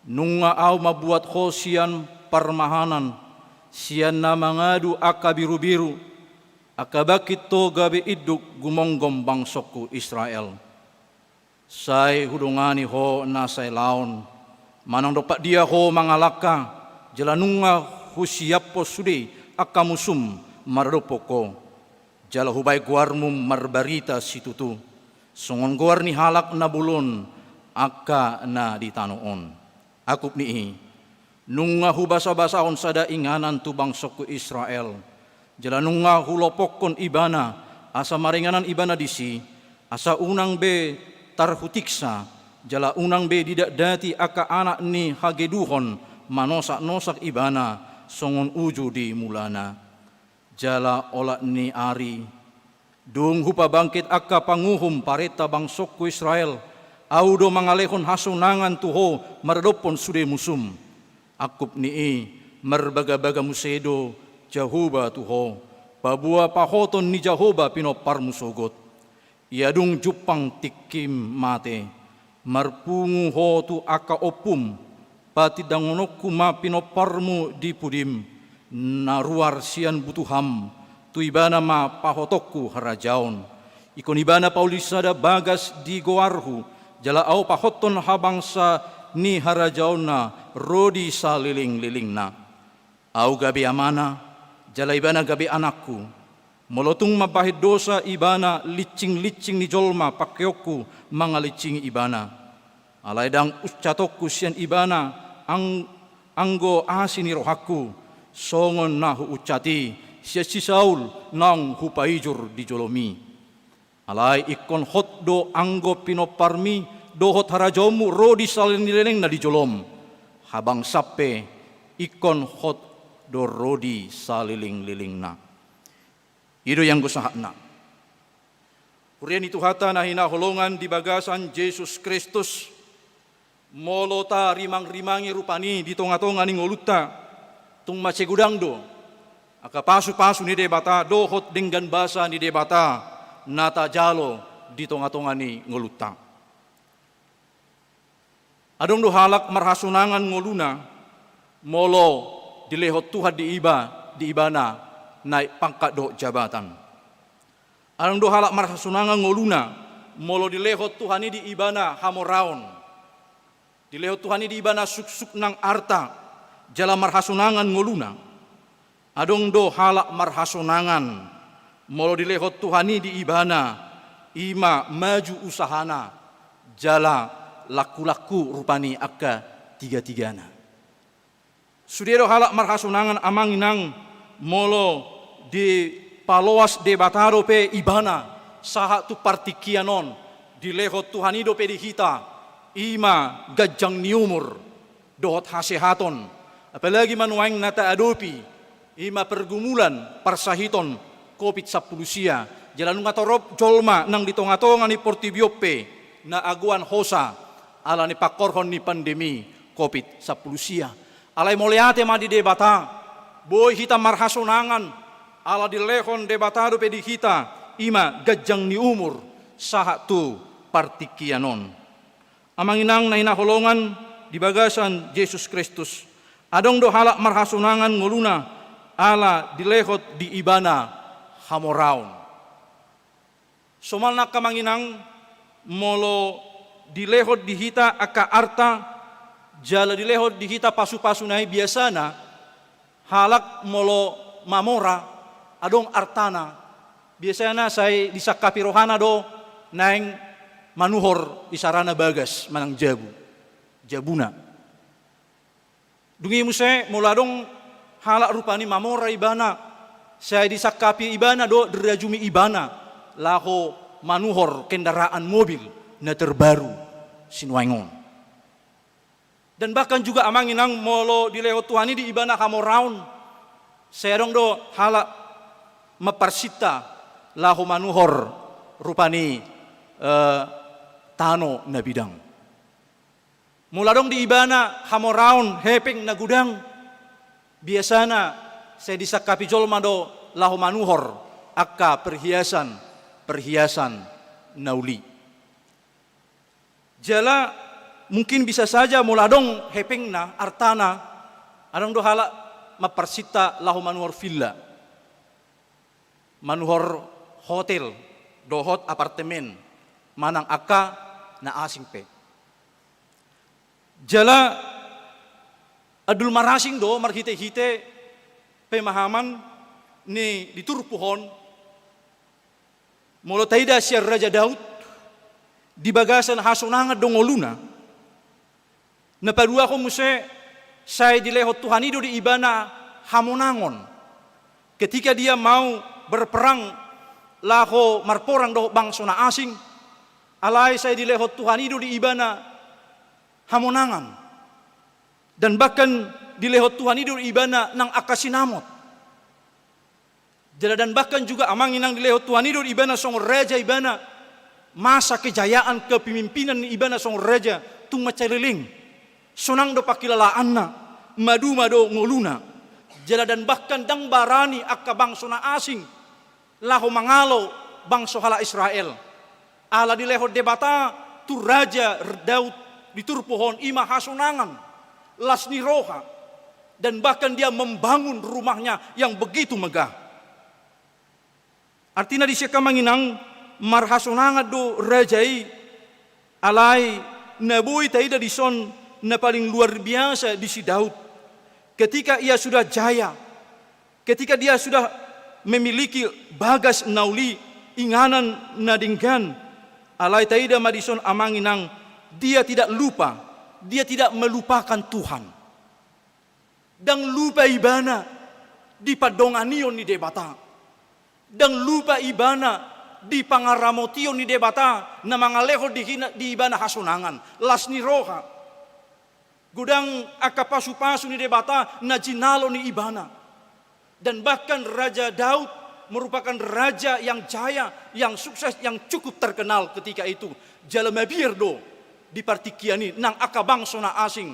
Nunga ahu mambuat ho sian parmahanan, sian na mangadu angka birubiru, angka bangkit ho gabe induk gumonggom bangsongku Israel. Sai hudongani ho na sai laon, manang dompak dia ho mangalangka, jala nunga husiaphon sude angka musum maradophon ho. Jala hubahen goarmu marbarita situtu, songon goar ni halak na bolon angka na di tano on. Angkup ni i, nunga hubasabasahon sada inganan tu bangsongku Israel, jala nunga hulopokkon ibana, asa maringanan ibana disi, asa unang be tarhutiksa, jala unang be didatdati angka anak ni hageduhon manosaknosak ibana songon uju di mulana. Jala olat ni ari, dung hupabangkit angka panguhum parenta bangsongku Israel, ahu do mangalehon hasonangan tu ho maradophon sude musum. Angkup ni i, marbagabaga muse do Jahowa tu ho, paboa pahoton ni Jahowa pinomparmu sogot. Ia dung jumpang tingkim mate, marpungu ho tu angka ompum, patindangonku ma pinomparmu di pudim, na ruar sian butuham, tu ibana ma pahotonku harajaon. Ingkon ibana pauli sada bagas di goarhu, jala ahu pahothon habangsa ni harajaonna ro di salelenglelengna. Ahu gabe amana, jala ibana gabe anakku. Molo tung mambahen dosa ibana, lincinglincing ni jolma pangkeonku mangalincingi ibana. Alai ndang uncatonku sian ibana ang-, anggo asi ni rohangku, songon na huuncati sian si Saul naung hupaijur di jolom i. Alai ingkon hot do anggo pinomparmi dohot harajaonmu ro di saleleng ni lelengna di jolom. Habangsa pe ingkon hot do ro di salelenglelengna. I do i anggo sahatna. Huria ni Tuhanta na hinaholongan di bagasan Jesus Kristus, Molo tarimangrimangi rupani di tongatonga ni ngolunta, tung mansai godang do angka pasupasu ni Debata dohot denggan basa ni Debata na tajalo di tongatonga ni ngolunta. Adong do halak marhasonangan ngoluna, molo dilehon Tuhan di iba, di ibana naek pangkat dohot jabatan. Adong do halak marhasonangan ngoluna, molo dilehon Tuhan i di ibana hamoraon. Dilehon Tuhan i di ibana suksuk nang arta, jala marhasonangan ngoluna. Adong do halak marhasonangan, molo dilehon Tuhan i di ibana, i ma maju usahana, jala langkulangku rupani angka tigatigana. Sude do halak marhasonangan, amang inang, molo dipaloas Debata dope ibana sahat tu partingkian on, dilehon Tuhan i dope di hita, i ma ganjang ni umur dohot hasehaton. Apalagi ma nuaeng na taadopi, i ma pergumulan parsahiton covid sampulu sia. Jala nunga torop jolma nang di tongatonga ni portibi on pe na agoan hosa ala ni pangkorhon ni pandemi covid sampulu sia. Alai mauliate ma di Debata, boi hita marhasonangan, ala dilehon Debata dope di hita, i ma ganjang ni umur sahat tu partingkian on. Amang inang na hinaholongan di bagasan Jesus Kristus, adong do halak marhasonangan ngoluna, ala dilehon di ibana hamoraon. Somalna angka amang inang, molo dilehon di hita angka arta, jala dilehon di hita pasupasu na i, biasana halak molo mamora, adong artana, biasana sai disangkapi rohana do naeng manuhor isarana bagas manang jabu, jabuna. Dung i muse, molo adong halak rupani mamora ibana, sai disangkapi ibana do dirajumi ibana laho manuhor kendaraan mobil na terbaru sinuaeng on. Dan bahkan juga amang inang, molo dilehon Tuhan i di ibana hamoraon, sai adong do halak mamparsinta laho manuhor rupani, eh, tano na bidang. Molo adong di ibana hamoraon, hepeng na godang, biasana sai disangkapi jolma do laho manuhor angka perhiasan, perhiasan na uli. Jala mungkin bisa saja molo adong hepengna, artana, adong do halak mamparsinta laho manuhor villa, manuhor hotel dohot apartemen, manang angka na asing pe. Jala andul marasing do marhitehite pemahaman ni di turpuk on, molo taida sian Raja Daud, di bagasan hasonangan do ngoluna. Na paduahon muse, sai dilehon Tuhan i do di ibana hamonangon. Ketika dia mau berperang laho marporang dohot bangso na asing, alai sai dilehon Tuhan i do di ibana hamonangan. Dan bahkan dilehon Tuhan i do di ibana nang angka sinamot. Jala dan bahkan juga amang inang, dilehon Tuhan i do di ibana songon raja ibana, masa kejayaan kepemimpinan ni ibana songon raja tung mansai leleng. Sonang do pangkilalaanna, maduma do ngoluna. Jala dan bahkan ndang barani angka bangso na asing laho mangalo bangso halak Israel. Ala dilehon Debata tu Raja Daud di turpuk on, i ma hasonangan, las ni roha, dan bahkan dia membangun rumahnya yang begitu megah. Artina disi angka amang inang, marhasonangan do raja i, alai na boi taida dison na paling luar biasa di si Daud. Ketika ia sudah jaya, ketika dia sudah memiliki bagas na uli, inganan na denggan, alai taida ma dison amang inang, dia tidak lupa, dia tidak melupakan Tuhan. Ndang lupa ibana di pandonganion ni Debata. Ndang lupa ibana di pangaramotion ni Debata na mangalehon di hina, di ibana hasonangan, las ni roha. Godang angka pasupasu ni Debata na jinalo ni ibana. Dan bahkan Raja Daud merupakan raja yang jaya, yang sukses, yang cukup terkenal ketika itu. Jala mabiar do di partingkian i, nang angka bangso na asing.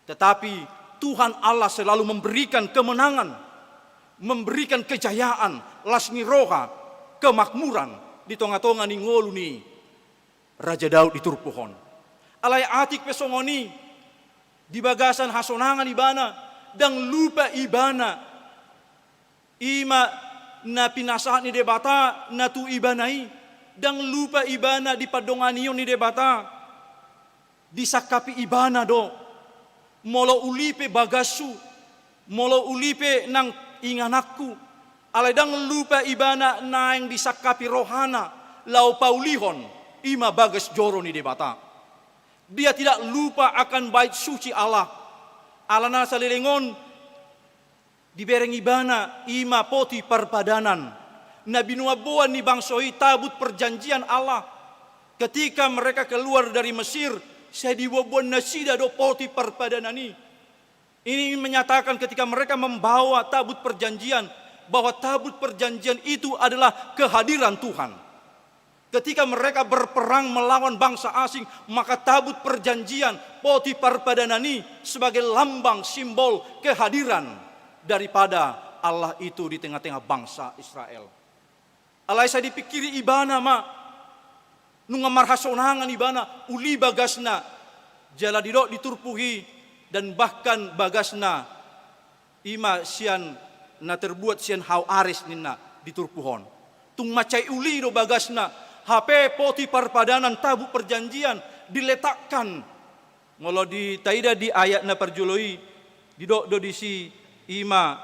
Tetapi Tuhan Allah selalu memberikan kemenangan, memberikan kejayaan, las ni roha, kemakmuran di tonga-tonga ni ngolu ni Raja Daud di turpuk on. Alai atik pe songon i, di bagasan hasonangan ibana, ndang lupa ibana i ma na pinasahat ni Debata na tu ibana i, ndang lupa ibana di pandohangion ni Debata. Disangkapi ibana do, molo uli pe bagashu, molo uli pe nang ingananku, alai ndang lupa ibana naeng disangkapi rohana laho paulihon i ma bagas joro ni Debata. Dia tidak lupa akan bait suci Allah. Alana saleleng on dibereng ibana i ma poti parpadanan na binoan-boan ni bangso i, tabut perjanjian Allah. Ketika mereka keluar dari Mesir, sai diboan-boan nasida do poti parpadanan i. Ini menyatakan ketika mereka membawa tabut perjanjian, bahwa tabut perjanjian itu adalah kehadiran Tuhan. Ketika mereka berperang melawan bangsa asing, maka tabut perjanjian, poti parpadanan i sebagai lambang, simbol kehadiran daripada Allah itu di tengah-tengah bangsa Israel. Alai sai dipingkiri ibana ma, nunga marhasonangan ibana, uli bagasna, jala didok di turpuk i, dan bahkan bagasna i ma sian na terbuat sian hau aris ninna di turpuk on. Tung mansai uli do bagasna, hape poti parpadanan, tabut perjanjian diletakkan. Molo ditaida di ayat na parjolo i, didok do disi i ma,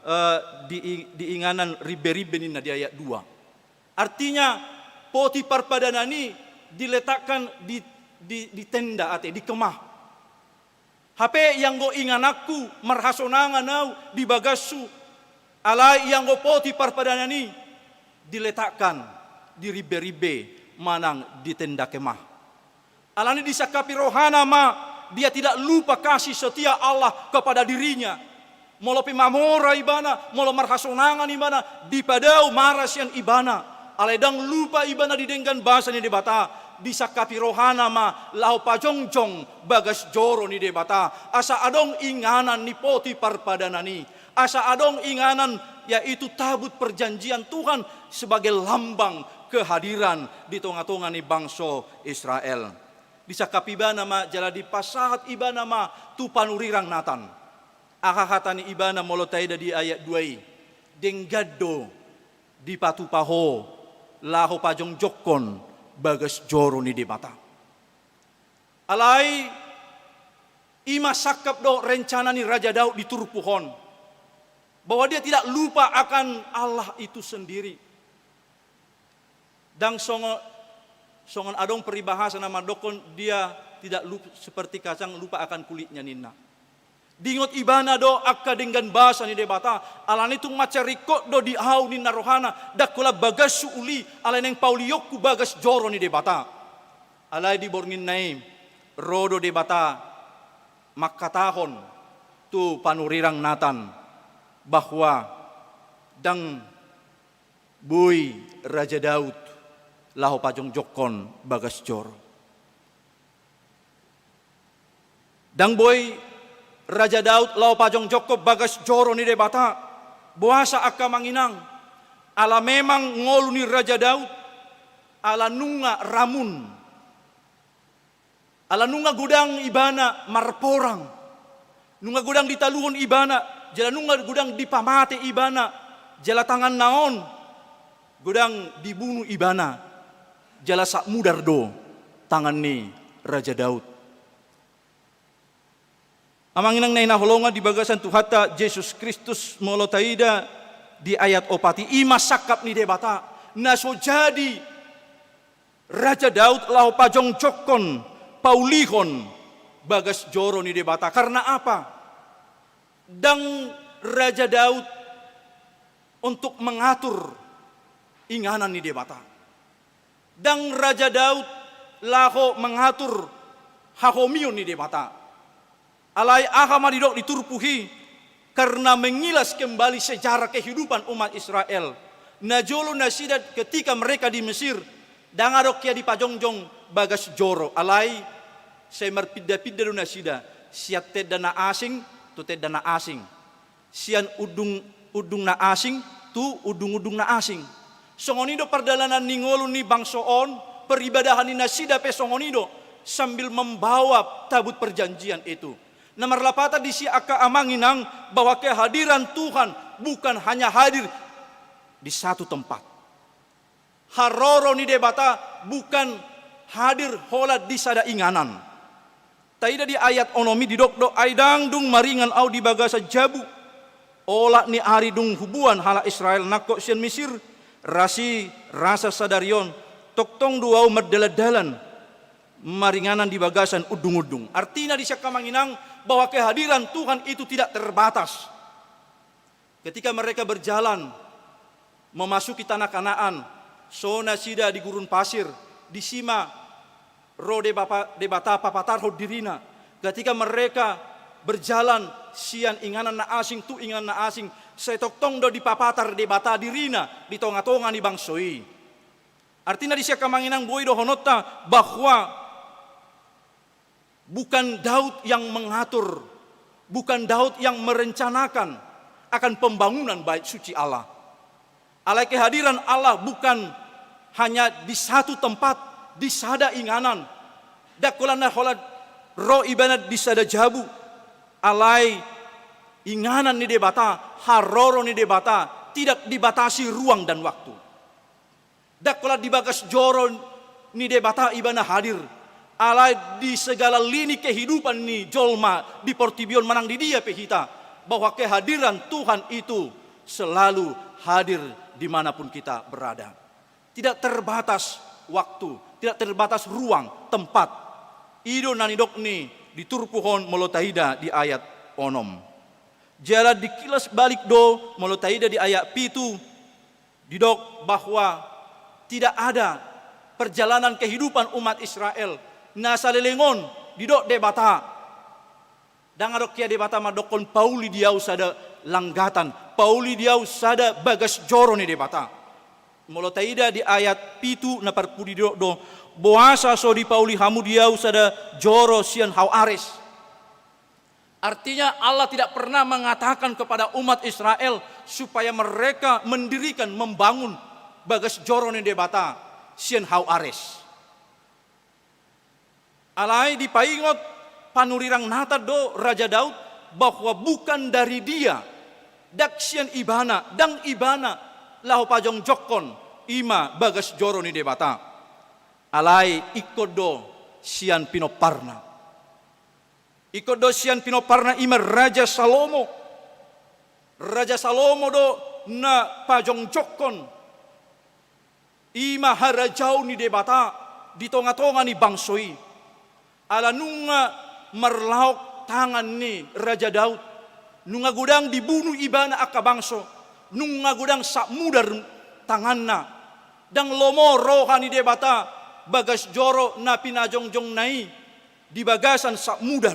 eh, di, di inganan ribbe-ribbe ninna di ayat dua. Artinya, poti parpadanan i diletakkan di, di, di tenda ate, di kemah. Hape ianggo ingananku marhasonangan ahu di bagashu, alai ianggo poti parpadanan i diletakkan di ribbe-ribbe manang di tenda kemah. Alani disangkapi rohana ma, dia tidak lupa kasih setia Allah kepada dirinya. Molo pe mamora ibana, molo marhasonangan ibana, dipadao mara sian ibana. Alai ndang lupa ibana di denggan basa ni Debata, disangkapi rohana ma laho pajongjong bagas joro ni Debata. Asa adong inganan ni poti parpadanan i. Asa adong inganan, yaitu tabut perjanjian Tuhan sebagai lambang kehadiran di tonga-tonga ni bangso Israel. Disangkap ibana ma, jala dipasahat ibana ma tu panurirang Natan. Aha hata ni ibana molo taida di ayat dua i? Denggan do dipatupa ho laho pajongjongkon bagas joro ni Debata. Alai i ma sangkap dohot rencana ni Raja Daud di turpuk on, bahwa dia tidak lupa akan Allah itu sendiri. Ndang songon, songon adong peribahasa na mandokkon dia tidak lup-, seperti kacang lupa akan kulitnya ninna. Diingot ibana do angka denggan basa ni Debata, alani tung mansai ringkot do di ahu ninna rohana, ndang holan bagashu uli, alai naeng paulionku bagas joro ni Debata. Alai di borngin na i, ro do Debata mangkatahon tu panurirang Natan, bahwa ndang boi Raja Daud laho pajongjongkon bagas joro. Ndang boi Raja Daud laho pajongjongkon bagas joro ni Debata. Boasa angka amang inang? Ala memang ngolu ni Raja Daud ala nunga ramun. Ala nunga godang ibana marporang, nunga godang ditaluhon ibana, jala nunga godang dipamate ibana, jala tanganna on godang dibunu ibana, jala sap mudar do tangan ni Raja Daud. Amang inang na hinaholongan di bagasan Tuhanta Jesus Kristus, molo taida di ayat opat i, i ma sangkap ni Debata na so jadi Raja Daud laho pajongjongkon, paulihon bagas joro ni Debata. Karena apa? Ndang Raja Daud untuk mengatur inganan ni Debata. Ndang Raja Daud laho mengatur hahomion ni Debata. Alai aha ma didok di turpuk i? Karena mengilas kembali sejarah kehidupan umat Israel. Na jolo nasida ketika mereka di Mesir, ndang adong hea dipajongjong, bagas joro, alai sai marpinda-pinda do nasida sian tenda na asing tu tenda na asing, sian undung, undung na asing tu undung-undung na asing. Songon i do pardalanan ni ngolu ni bangso on, peribadahan ni nasida pe songon i do, sambil membawa tabut perjanjian itu. Na marlapatan disi angka amang inang, bahwa kehadiran Tuhan bukan hanya hadir di satu tempat. Haroro ni Debata bukan hadir holan di sada inganan. Taida di ayat onom i didok do, ai ndang dung maringan ahu di bagasan jabu. Olat ni ari dung huboan halak Israel nangkok sian Misir, ras i rasa sadari on, tongtong do ahu mardalan-dalan maringanan di bagasan undung-undung. Artina disi angka amang inang, bahwa kehadiran Tuhan itu tidak terbatas. Ketika mereka berjalan memasuki tanah Kanaan, so nasida di gurun pasir, disi ma ro Debapa-, Debata papatarhon dirina. Ketika mereka berjalan sian inganan na asing tu inganan na asing, sai tongtong do dipapatar Debata dirina di tonga-tonga ni bangso i. Artina disi angka amang inang, boi dohononta bahwa bukan Daud yang mengatur, bukan Daud yang merencanakan akan pembangunan bait suci Allah. Alai kehadiran Allah bukan hanya di satu tempat, di sada inganan. Ndang holan na holan ro ibana di sada jabu. Alai inganan ni Debata, haroro ni Debata, tidak dibatasi ruang dan waktu. Ndang holan di bagas joro ni Debata ibana hadir, alai di segala lini kehidupan ni jolma di portibi on manang di dia pe hita, bahwa kehadiran Tuhan itu selalu hadir di mana pun kita berada. Tidak terbatas waktu, tidak terbatas ruang, tempat. I do na nidok ni di turpuk on molo taida di ayat onom. Jala dikilas balik do molo taida di ayat pitu, didok bahwa tidak ada perjalanan kehidupan umat Israel na saleleng on didok Debata. Ndang adong hea Debata mandokkon pauli di ahu sada langgatan, pauli di ahu sada bagas joro ni Debata. Molo taida di ayat pitu na parpudi didok do, boasa so dipauli hamu di ahu sada joro sian hau Ares. Artinya, Allah tidak pernah mengatakan kepada umat Israel supaya mereka mendirikan, membangun bagas joro ni Debata sian hau Ares. Alai dipaingot panurirang natan do Raja Daud bahwa bukan dari dia, ndang sian ibana, ndang ibana laho pajongjongkon i ma bagas joro ni Debata. Alai ingkon do sian pinomparna. Ingkon do sian pinomparna, i ma Raja Salomo. Raja Salomo do na pajongjongkon i ma harajaon ni Debata di tonga-tonga ni bangso i. Ala nunga marlaok tangan ni Raja Daud, nunga godang dibunu ibana angka bangso, nunga godang sap mudar tanganna. Ndang lomo roha ni Debata bagas joro na pinajongjongna i di bagasan sap mudar.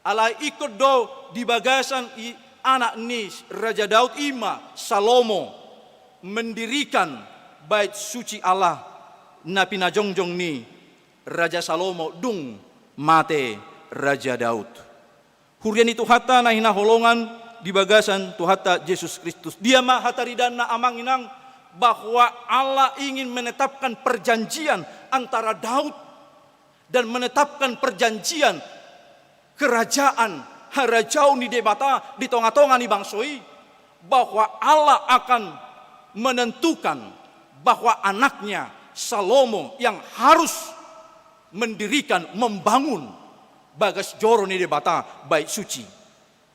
Alai ingkon do di bagasan i anak ni Raja Daud, i ma Salomo, mendirikan bait suci Allah na pinajongjong ni Raja Salomo dung mate Raja Daud. Huria ni Tuhanta na hinaholongan di bagasan Tuhanta Jesus Kristus. Dia ma hataridaanna, amang inang, bahwa Allah ingin menetapkan perjanjian antara Daud dan menetapkan perjanjian kerajaan, harajaon ni Debata di tonga-tonga ni bangso i, bahwa Allah akan menentukan bahwa anaknya Salomo yang harus mendirikan, membangun bagas joro ni Debata, bait suci.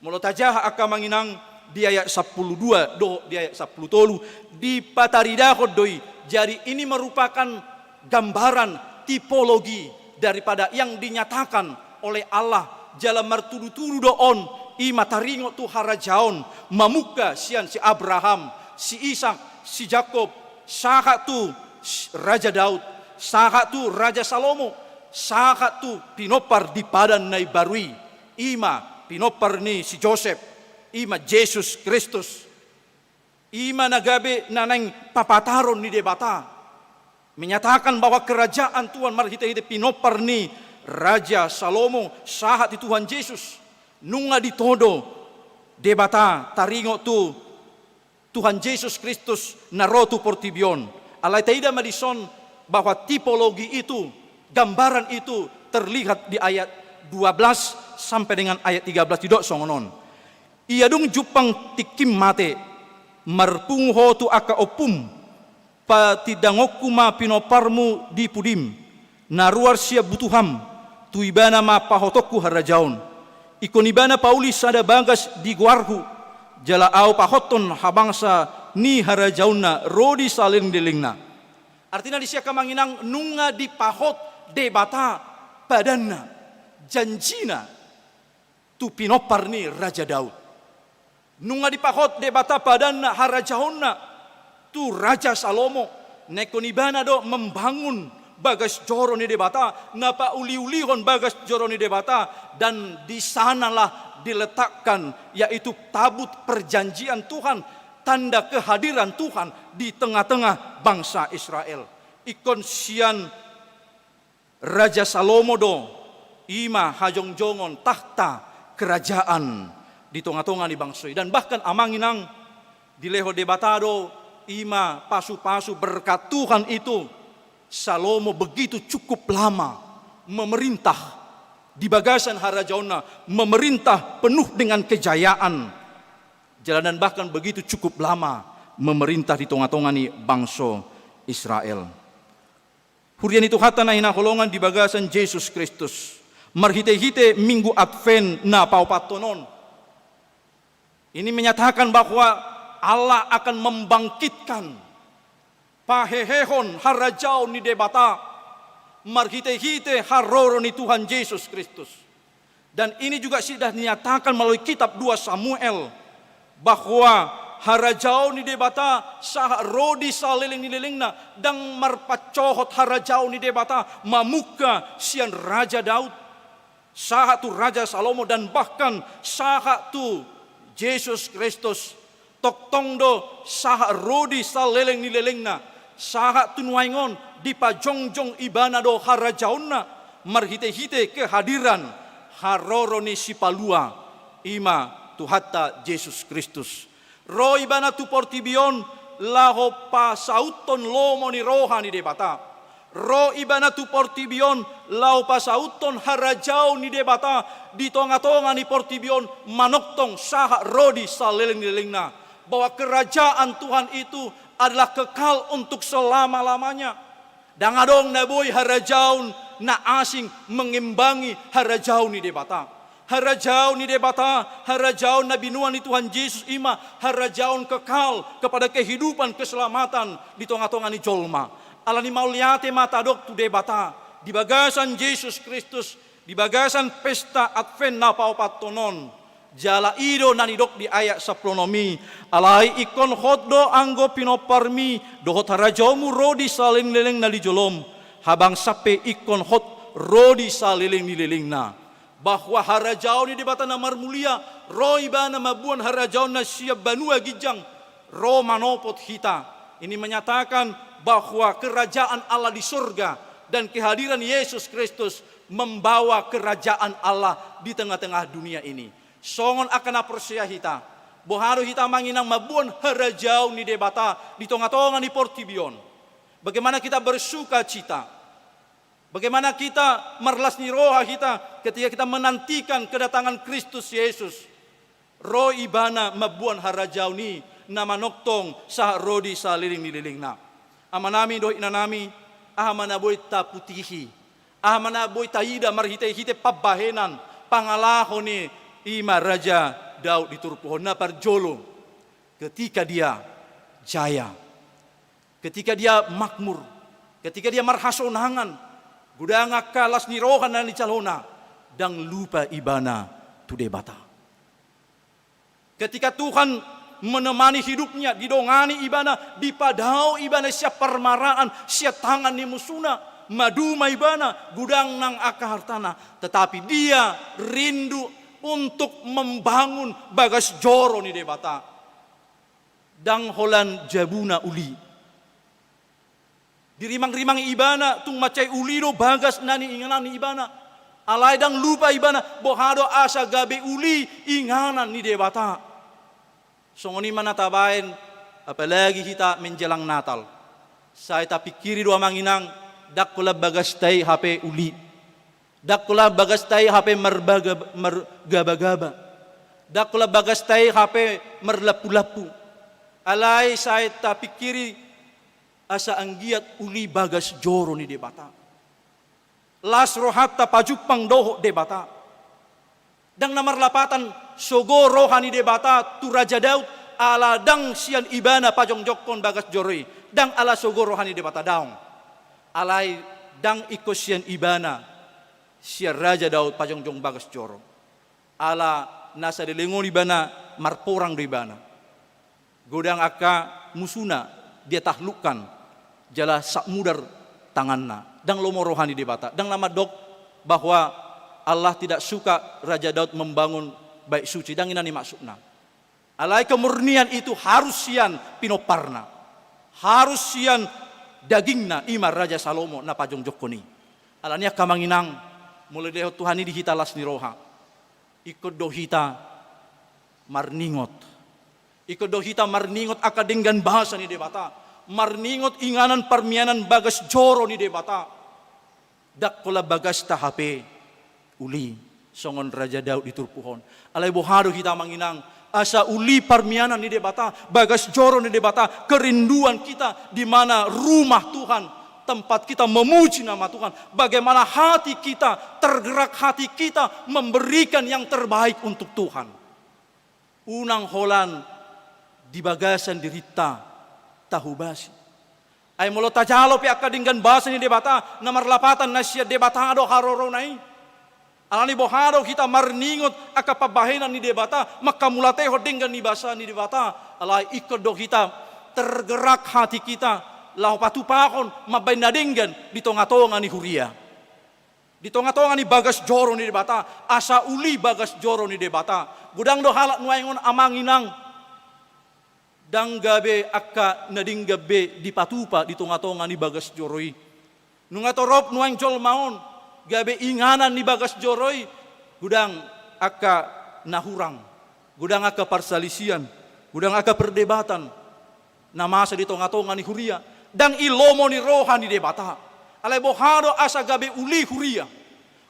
Molo tajaha angka amang inang di ayat sampulu dua dohot di ayat sampulu tolu, dipataridahon do i. Jadi, ini merupakan gambaran, tipologi daripada yang dinyatakan oleh Allah. Jala martudu-tudu do on, i ma taringot tu harajaon, mamungka sian si Abraham, si Ishak, si Jakob, sahat tu Raja Daud, sahat tu Raja Salomo, sahat tu pinompar di padan na imbaru i, i ma pinompar ni si Josep, i ma Jesus Kristus, i ma na gabe na naeng papataron ni Debata. menyatakan bahwa kerajaan Tuhan marhite-hite pinompar ni Raja Salomo sahat di Tuhan Jesus. Nunga ditodo Debata taringot tu Tuhan Jesus Kristus na ro tu portibi on. Alai taida ma dison bahwa tipologi itu, gambaran itu terlihat di ayat dua belas sampai dengan ayat tiga belas, didok songon on. Ia dung jumpang tingkim mate, marpungu ho tu angka ompum, patindangonku ma pinomparmu di pudim, na ruar sian butuham, tu ibana ma pahotonku harajaon. Ingkon ibana pauli sada bagas di goarhu, jala ahu pahothon habangsa ni harajaonna ro di saleleng-lelengna. Artina disi angka amang inang, nunga dipahot Debata padanna, janjina tu pinompar ni Raja Daud. Nunga dipahot Debata padanna, harajaonna tu Raja Salomo. Na ingkon ibana do membangun bagas joro ni Debata, na pauli-ulihon bagas joro ni Debata, dan di sanalah diletakkan, yaitu tabut perjanjian Tuhan, tanda kehadiran Tuhan di tengah-tengah bangsa Israel. Ingkon sian Raja Salomo do, i ma hajongjongon tahta kerajaan di tonga-tonga ni bangso i. Dan bahkan amang inang, dilehon Debata do i ma pasu-pasu, berkat Tuhan itu, Salomo begitu cukup lama memerintah di bagasan harajaonna, memerintah penuh dengan kejayaan. Jala dan bahkan begitu cukup lama memerintah di tonga-tonga ni bangso Israel. Huria ni Tuhanta na hinaholongan di bagasan Jesus Kristus, marhite-hite Minggu Advent na paopathon on, ini menyatakan bahwa Allah akan membangkitkan pahehehon harajaon ni Debata marhite-hite haroro ni Tuhan Jesus Kristus. Dan ini juga sudah dinyatakan melalui kitab dua Samuel, bahwa harajaon ni Debata sahat ro di saleleng ni lelengna. Ndang marpansohot harajaon ni Debata mamungka sian Raja Daud sahat tu Raja Salomo, dan bahkan sahat tu Jesus Kristus. Tongtong do sahat ro di saleleng ni lelengna, sahat tu nuaeng on dipajongjong ibana do harajaonna marhite-hite kehadiran haroro ni Sipalua, i ma Tuhanta Jesus Kristus. Ro ibana tu portibi on laho pasauthon lomo ni roha ni Debata. Ro ibana tu portibi on laho pasauthon harajaon ni Debata di tonga-tonga ni portibi on, manongtong sahat ro di saleleng ni lelengna, bahwa kerajaan Tuhan itu adalah kekal untuk selama-lamanya. Ndang adong na boi harajaon na asing mengimbangi harajaon ni Debata. Harajaon ni Debata, harajaon na binoan ni Tuhan Jesus, i ma harajaon kekal kepada kehidupan, keselamatan di tonga-tonga ni jolma. Alani mauliate ma tadok tu Debata di bagasan Jesus Kristus, di bagasan pesta Advent na paopathon on. Jala i do na nidok di ayat sampulu onom i: Alai ingkon hot do anggo pinomparmi dohot harajaonmu ro di saleleng ni lelengna di jolom, habang sampe ingkon hot ro di saleleng ni lelengna. Bahwa harajaon ni Debata na marmulia, ro ibana mamboan harajaonna sian banua ginjang, ro manopot hita. Ini menyatakan bahwa kerajaan Allah di sorga dan kehadiran Yesus Kristus membawa kerajaan Allah di tengah-tengah dunia ini. Songon angka na porsea hita, boha do hita amang inang mamboan harajaon ni Debata di tonga-tonga ni portibi on? Bagaimana kita bersukacita? Bagaimana kita marlas ni roha hita ketika kita menantikan kedatangan Kristus Yesus? Ro ibana mamboan harajaon i na manongtong sahat ro di saleleng ni lelengna. Amanami dohot inanami, aha ma na boi taputihi, aha ma na boi taida marhite-hite pambahenan pangalaho ni, i ma Raja Daud di turpuk on? Na parjolo, ketika dia jaya, ketika dia makmur, ketika dia marhasonangan, godang angka las ni roha na nijalona, ndang lupa ibana tu Debata. Ketika Tuhan menemani hidupnya, didongani ibana, dipadao ibana sian parmaraan, sian tangan ni musuna, maduma ibana, godang nang angka hartana, tetapi dia rindu untuk membangun bagas joro ni Debata. Ndang holan jabuna uli, Dirimang-rimangi ibana, tung mansai uli do bagas na niinganan ni ibana. Alai ndang lupa ibana, boha do asa gabe uli inganan ni Debata. Songon i ma na tabaen, apalagi hita menjelang Natal. Sai tapingkiri do amang inang, ndang holan bagasta i hape uli. Ndang holan bagasta i hape marbaga-, margaba-gaba. Ndang holan bagasta i hape marlampu-lampu. Alai sai tapingkiri asa anggiat uli bagas joro ni Debata. Las rohanta pajumpang dohot Debata. Ndang na marlapatan sogo roha ni Debata tu Raja Daud, ala ndang sian ibana pajongjongkon bagas joro i. Ndang ala sogo roha ni Debata, daong. Alai ndang ingkon sian ibana, sian Raja Daud pajongjong bagas joro. Ala na sada leleng on ibana, marporang do ibana. Godang angka musuna dia taklukkan, jala sap mudar tanganna. Ndang lomo roha ni Debata, ndang na mandok bahwa Allah tidak suka Raja Daud membangun bait suci, ndang i na nimaksudna. Alai kemurnian itu harus sian pinomparna, harus sian dagingna, i ma Raja Salomo na pajongjongkon i. Alani i angka amang inang, molo dilehon Tuhan i di hita las ni roha, ingkon do hita marningot. Ingkon do hita marningot angka denggan basa ni Debata, marningot inganan parmianan bagas joro ni Debata. Ndang holan bagasta hape uli, songon Raja Daud di turpuk on. Alai boha do hita amang inang, asa uli parmianan ni Debata, bagas joro ni Debata, kerinduan kita di mana rumah Tuhan, tempat kita memuji nama Tuhan, bagaimana hati kita, tergerak hati kita memberikan yang terbaik untuk Tuhan. Unang holan di bagasan dirinta tahobasi. Ai molo tajalo pe angka denggan basa ni Debata, na marlapatan na sian Debata do harorona i. Alani boha do hita marningot angka pambahenan ni Debata, manghamuliatehon denggan ni basa ni Debata, alai ingkon do hita tergerak hati kita laho patupahon mambahen na denggan di tonga-tonga ni huria. Di tonga-tonga ni bagas joro ni Debata, asa uli bagas joro ni Debata. Godang do halak nuaeng on amang inang, ndang gabe angka na denggan be dipatupa di tonga-tonga ni bagas joro i. Nunga torop nuaeng jolma on, gabe inganan ni bagas joro i, godang angka na hurang, godang angka parsalisian, godang angka perdebatan na masa di tonga-tonga ni huria, ndang i lomo ni roha ni Debata. Alai boha do asa gabe uli huria?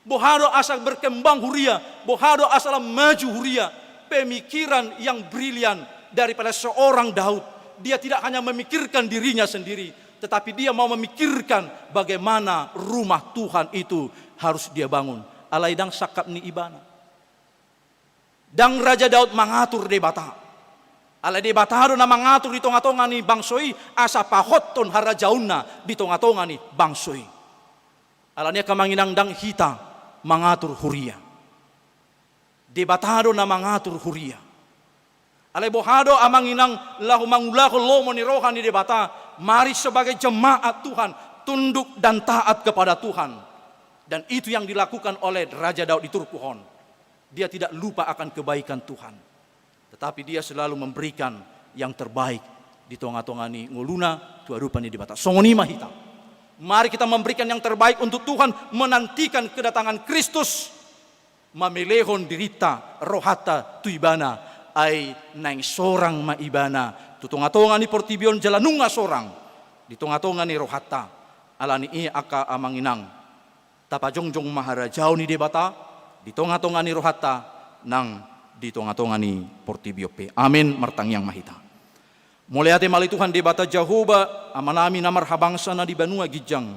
Boha do asa berkembang huria? Boha do asa lam maju huria? Pemikiran yang brilian daripada seorang Daud. Dia tidak hanya memikirkan dirinya sendiri, tetapi dia mau memikirkan bagaimana rumah Tuhan itu harus dia bangun. Alai ndang sangkap ni ibana. Ndang Raja Daud mangatur Debata. Alai Debata do na mangatur di tonga-tonga ni bangso i, asa pahothon harajaonna di tonga-tonga ni bangso i. Alani i angka amang inang, ndang hita mangatur huria. Debata do na mangatur huria. Alai boha do amang inang laho mangulahon lomo ni roha ni Debata, mari sebagai jemaat Tuhan, tunduk dan taat kepada Tuhan. Dan itu yang dilakukan oleh Raja Daud di turpuk on. Dia tidak lupa akan kebaikan Tuhan, tetapi dia selalu memberikan yang terbaik di tonga-tonga ni ngoluna tu adopan ni Debata. Songon i ma hita. Mari kita memberikan yang terbaik untuk Tuhan, menantikan kedatangan Kristus, mamelehon dirinta, rohanta tu Ibana, ai naeng sorang ma Ibana tu tonga-tonga ni portibi on jala nunga sorang di tonga-tonga ni rohanta. Alani i angka amang inang, tapajongjong ma harajaon ni Debata di tonga-tonga ni rohanta nang di tonga-tonga ni portibi on pe. Amen. Martangiang ma hita. Mauliate ma ale Tuhan Debata Jahowa, Amanami na marhabangsa na di banua ginjang.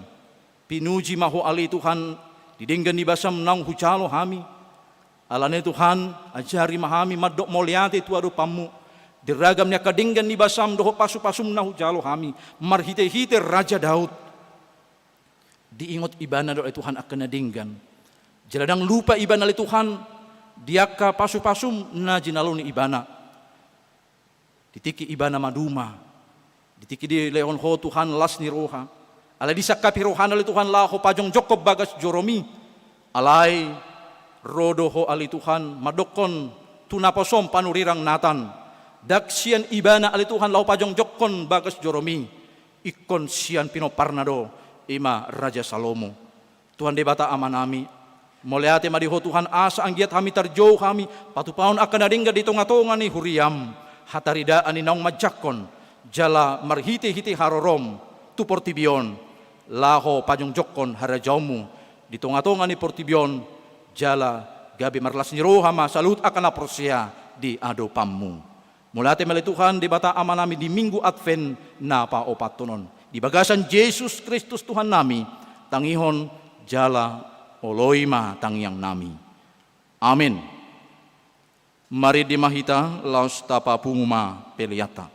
Pinuji ma Ho ale Tuhan, di denggan ni basam naung hujalo hami. Alani i Tuhan, ajari ma hami mandok mauliate tu adopanMu di ragam ni angka denggan ni basam dohot pasu-pasum na hujalo hami marhite-hite Raja Daud. Diingot ibana do ale Tuhan angka na denggan. Jala ndang lupa ibana ale Tuhan di angka pasu-pasum na jinalo ni ibana. Di tingki ibana maduma, di tingki dilehon Ho Tuhan las ni roha. Alai disangkapi rohana ale Tuhan laho pajongjongkon bagas joroMi. Alai ro do Ho ale Tuhan mandokkon tu naposoM panurirang Natan. Ndang sian ibana ale Tuhan laho pajongjongkon bagas joroMi. ingkon sian pinomparna do, i ma Raja Salomo. Tuhan Debata Amanami, mauliate ma di Ho Tuhan, asa anggiat hami tarjou hami patupahon angka na denggan di tongatonga ni huriaM, hataridaan i naung manjangkon jala marhitehite harorom tu portibi on, laho pajongjongkon harajaonMu di tongatonga ni portibi on, jala gabe marlas ni roha ma saluhut angka na porsea di adopanMu. Mauliate ma ale Tuhan Debata Amanami di Minggu Advent na paopathon on. Di bagasan Jesus Kristus Tuhannami, tangihon jala oloi ma tangiangnami. Amen. Marende ma hita laos tapapungu ma peleanta.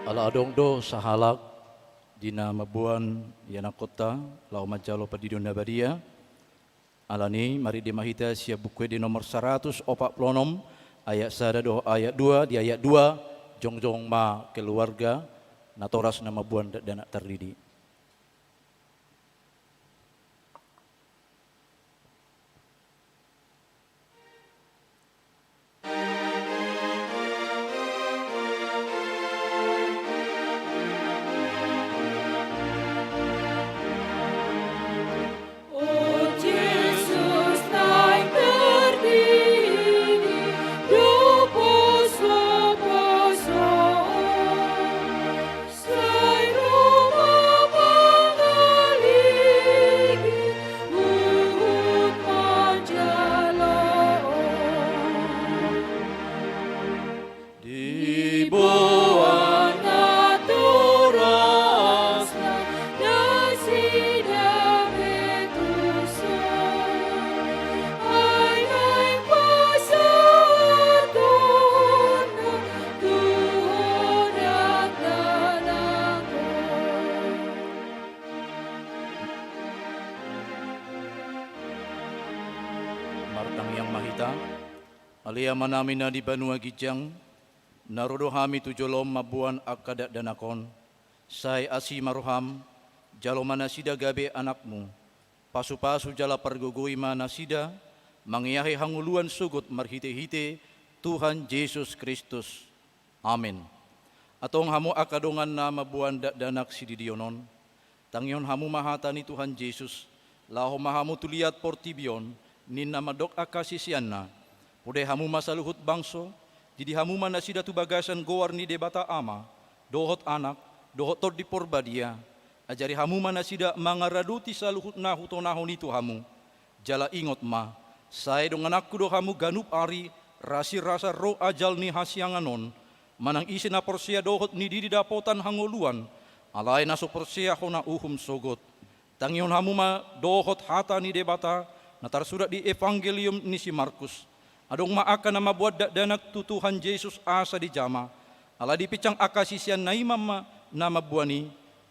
Ala adong do sahalak di na mamboan ianakhonta laho manjalo pandidion na badia. Alani i, marende ma hita sian Buku Ende nomor saratus opat pulu onom, ayat sada dohot ayat dua. Di ayat dua, jongjong ma keluarga natoras na mamboan dakdanak tardidi. Ale Amanami na di banua ginjang, na ro do hami tu jolom mamboan angka dakdanak on. Sai asi ma roham, jalo ma nasida gabe anakmu. Pasupasu jala pargogoi ma nasida, mangeahi hangoluan sogot marhitehite Tuhan Jesus Kristus. Amen. Antong hamu angka dongan na mamboan dakdanak sididion on, tangihon hamu ma hata ni Tuhan Jesus, laho ma hamu tu liat portibi on, ninna mandok angka siseanna. Podai hamu ma saluhut bangso, didi hamu ma nasida tu bagasan goar ni Debata Ama, dohot Anak, dohot Tondi Porbadia. Ajari hamu ma nasida mangaradoti saluhut na hutonahon i tu hamu. Jala ingot ma, sai dongananku do hamu ganup ari, rasirasa ro ajal ni hasiangan on, manang ise na porsea dohot nididi dapotan hangoluan, alai na so porsea hona uhum sogot. Tangihon hamu ma dohot hata ni Debata, na tarsurat di Evangelium ni si Markus. Adong ma angka na mamboan dakdanak tu Tuhan Jesus asa dijama. Alai dipinsang angka siseanna i ma na mamboan i,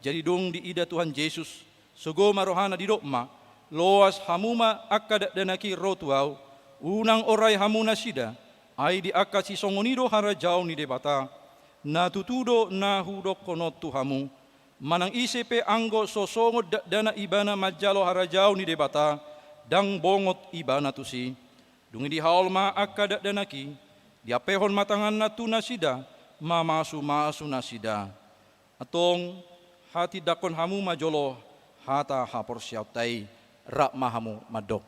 jadi dung diida Tuhan Jesus, sogo ma rohana didok ma, loas hamu ma angka dakdanak i ro tu ahu, unang orai hamu nasida, ai di angka sisongon i do harajaon ni Debata. Na tutu do na hudokkon on tu hamu, manang ise pe anggo so songon dakdanak ibana manjalo harajaon ni Debata, ndang bongot ibana tusi. Dung i dihaol ma angka dakdanak i, diampehon ma tanganna tu nasida, mamasumasu nasida. Antong, hatindangkon hamu ma jolo hata haporseaonta i, rap ma hamu mandok.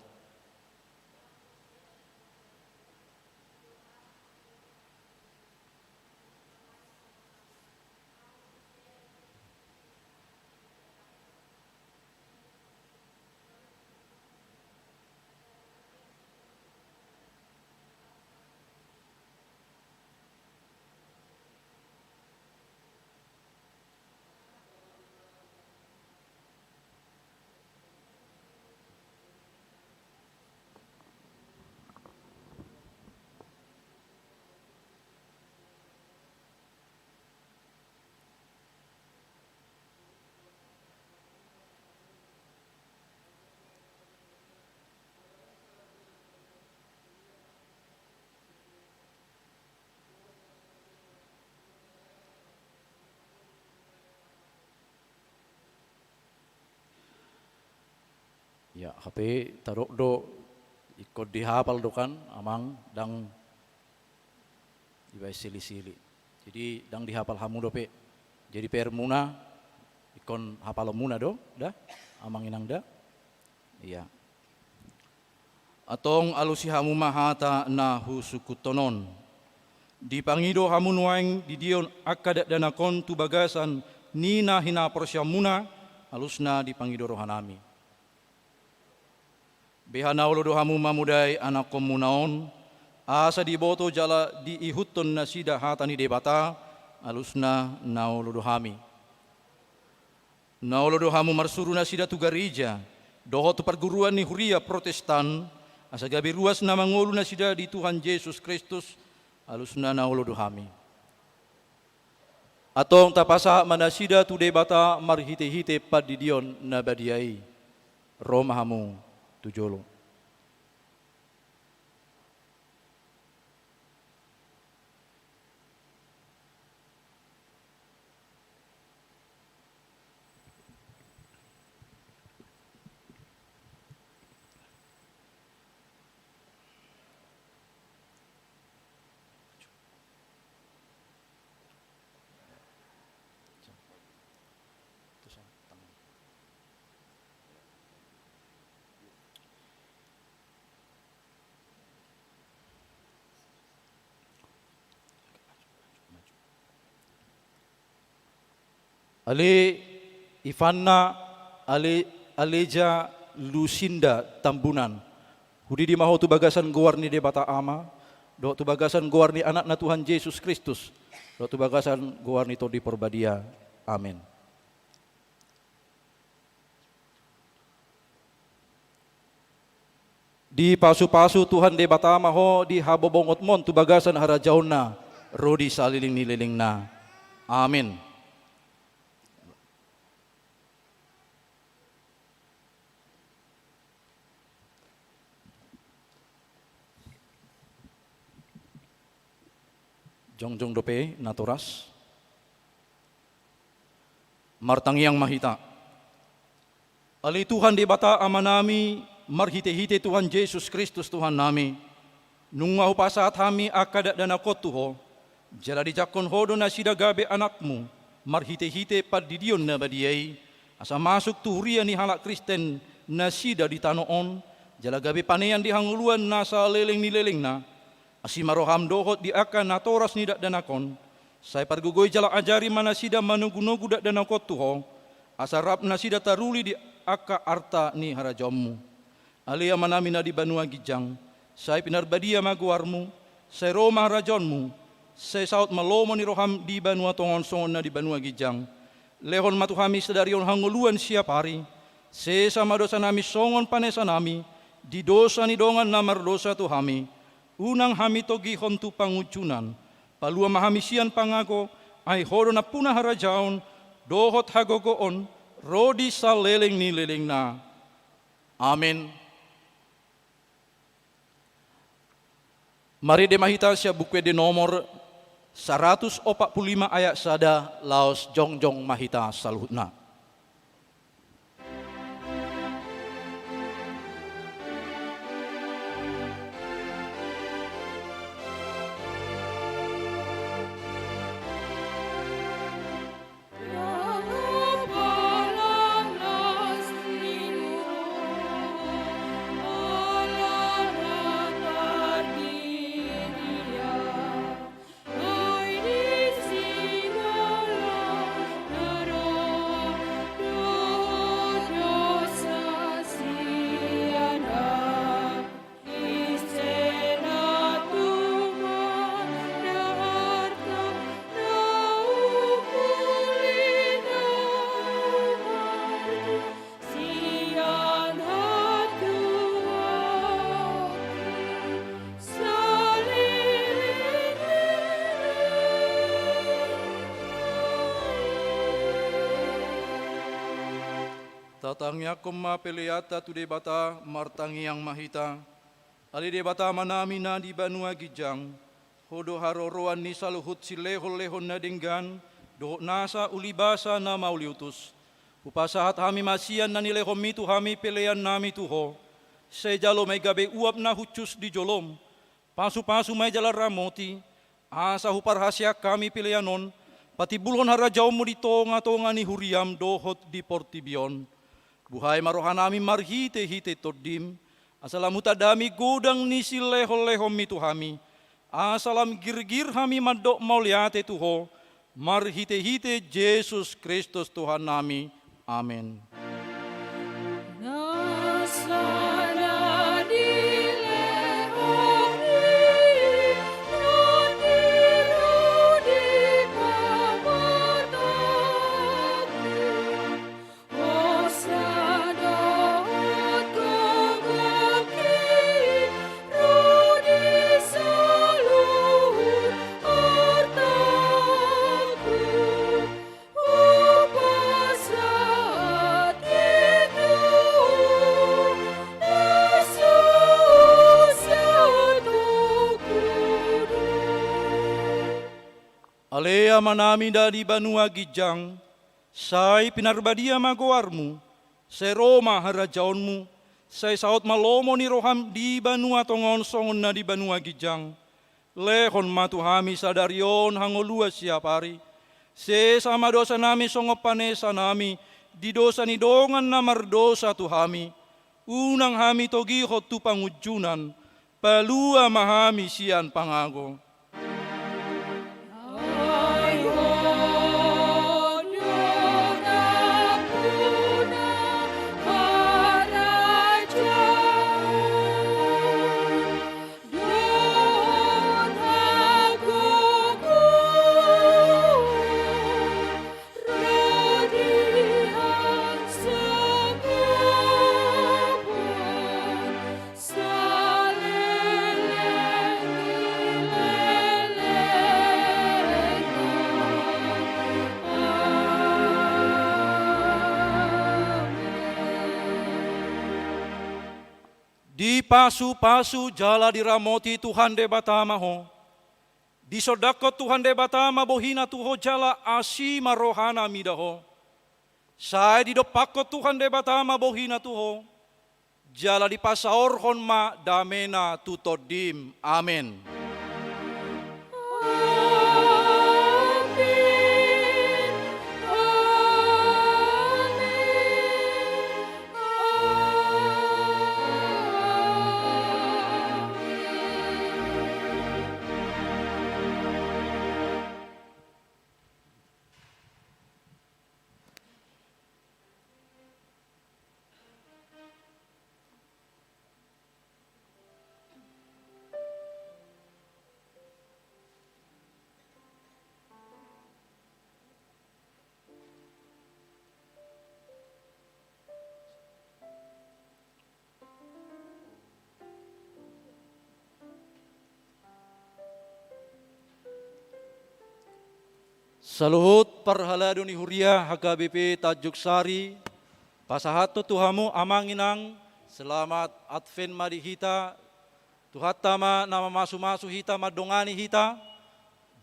Ya, hape tadok do, ingkon dihapal do kan, amang, ndang dibaen silisili. Jadi, ndang dihapal hamu dope. Jadi, P R muna, ingkon hapalonmuna do, da, amang inang da. Iya. Antong alusi hamu ma hata na husungkunhon on. Dipangido hamu nuaeng didion angka dakdanak on tu bagasan ni na hinaporseaonmuna, alusna dipangido rohanami. Beha na olo do hamu mamodai anakkonmuna on, asa diboto jala diihuthon nasida hata ni Debata, alusna na olo do hami. Na olo do hamu marsuru nasida tu gareja, dohot tu parguruan ni huria Protestan, asa gabe ruas na mangolu nasida di Tuhan Jesus Kristus, alusna na olo do hami. Antong tapasahat ma nasida tu Debata marhitehite pandidion na badia i. Ro ma hamu tu jolo. Ale Ivanna, ale, Aleja Lusinda Tambunan. Hudidi ma ho tu bagasan goar ni Debata Ama, dohot tu bagasan goar ni Anakna Tuhan Jesus Kristus, dohot tu bagasan goar ni Tondi Porbadia. Amen. Dipasupasu Tuhan Debata ma ho di habobongotmon tu bagasan harajaonna ro di saleleng ni lelengna. Amin. Jongjong dope natoras. Martangiang ma hita. Ale Tuhan Debata Amanami, marhitehite Tuhan Jesus Kristus Tuhannami, nunga hupasahat hami angka dakdanak on tu Ho, jala dijangkon Ho do nasida gabe anakMu, marhitehite pandidion na badia i, asa masuk tu huria ni halak Kristen nasida di tano on, jala gabe panean di hangoluan na saleleng ni lelengna. Asi ma roham dohot di angka natoras ni dakdanak on, sai pargogoi jala ajari ma nasida manogunogu dakdanak on tu Ho, asa rap nasida taruli di angka arta ni harajaonMu. Ale Amanami na di banua ginjang, sai pinarbadia ma goarMu, sai ro ma harajaonMu, sai saut ma lomo ni roham di banua tonga on songon na di banua ginjang. Lehon ma tu hami sadari on hangoluan siapari, sesa ma dosanami songon panesanami di dosa ni dongan na mardosa tu hami, unang hami togihon tu pangunjunan, palua ma hami sian pangago, ai Ho do nampuna harajaon, dohot hagogoon, ro di saleleng ni lelengna. Amen. Marende ma hita sian Buku Ende nomor saratus opat pulu lima ayat sada, laos jongjong ma hita saluhutna. Tatangiangkon ma peleanta tu Debata, martangiang ma hita. Ale Debata Amanami na di banua ginjang, Ho do haroroan ni saluhut silehonlehon na denggan, dohot nasa ulibasa na mauliutus. Hupasahat hami ma sian na nilehonMi tu hami peleannami tu Ho, sai jalo ma i gabe uap na hushus di joloM, pasupasu ma i jala ramoti, asa huparhaseang hami pelean on, patimbulhon harajaonMu di tongatonga ni huriaM dohot di portibi on. Buhai ma rohanami marhitehite TondiM, asa lam hutanda hami godang ni silehonlehonMi tu hami, asa lam girgir hami mandok mauliate tu Ho, marhitehite Jesus Kristus Tuhannami. Amen. Ale Amanami na di banua ginjang, sai pinarbadia ma goarMu, sai ro ma harajaonMu, sai saut ma lomo ni rohaM di banua tonga on songon na di banua ginjang. Lehon ma tu hami sadari on hangoluan siapari, sesa ma dosanami songon panesanami di dosa ni dongan na mardosa tu hami, unang hami togihon tu pangunjunan, palua ma hami sian pangago. Dipasupasu jala diramoti Tuhan Debata ma ho. Disondangkon Tuhan Debata ma bohina tu ho jala asi ma rohana mida ho. Sai didompakkon Tuhan Debata ma bohina tu ho, jala dipasaorhon ma damena tu tondim. Amen. Saluhut parhalado ni huria H K B P Tanjung Sari, pasahathon tu hamu amang inang, selamat Advent ma di hita, Tuhanta ma na mamasumasu hita, mandongani hita,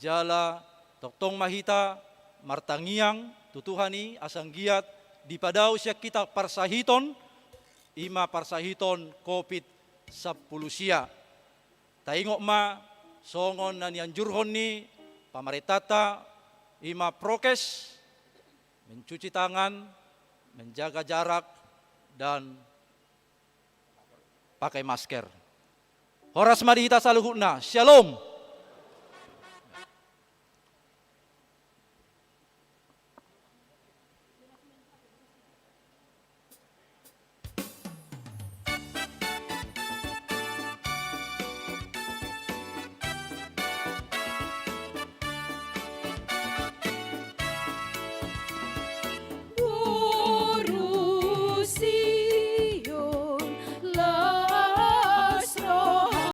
jala tongtong ma hita martangiang tu Tuhan i asa anggiat dipadao sian hita parsahiton, i ma parsahiton covid sampulu sia. Taingot ma songon na nianjurhon ni pamarentanta, i ma prokes, mencuci tangan, menjaga jarak, dan pakai masker. Horas ma di hita saluhutna. Syalom.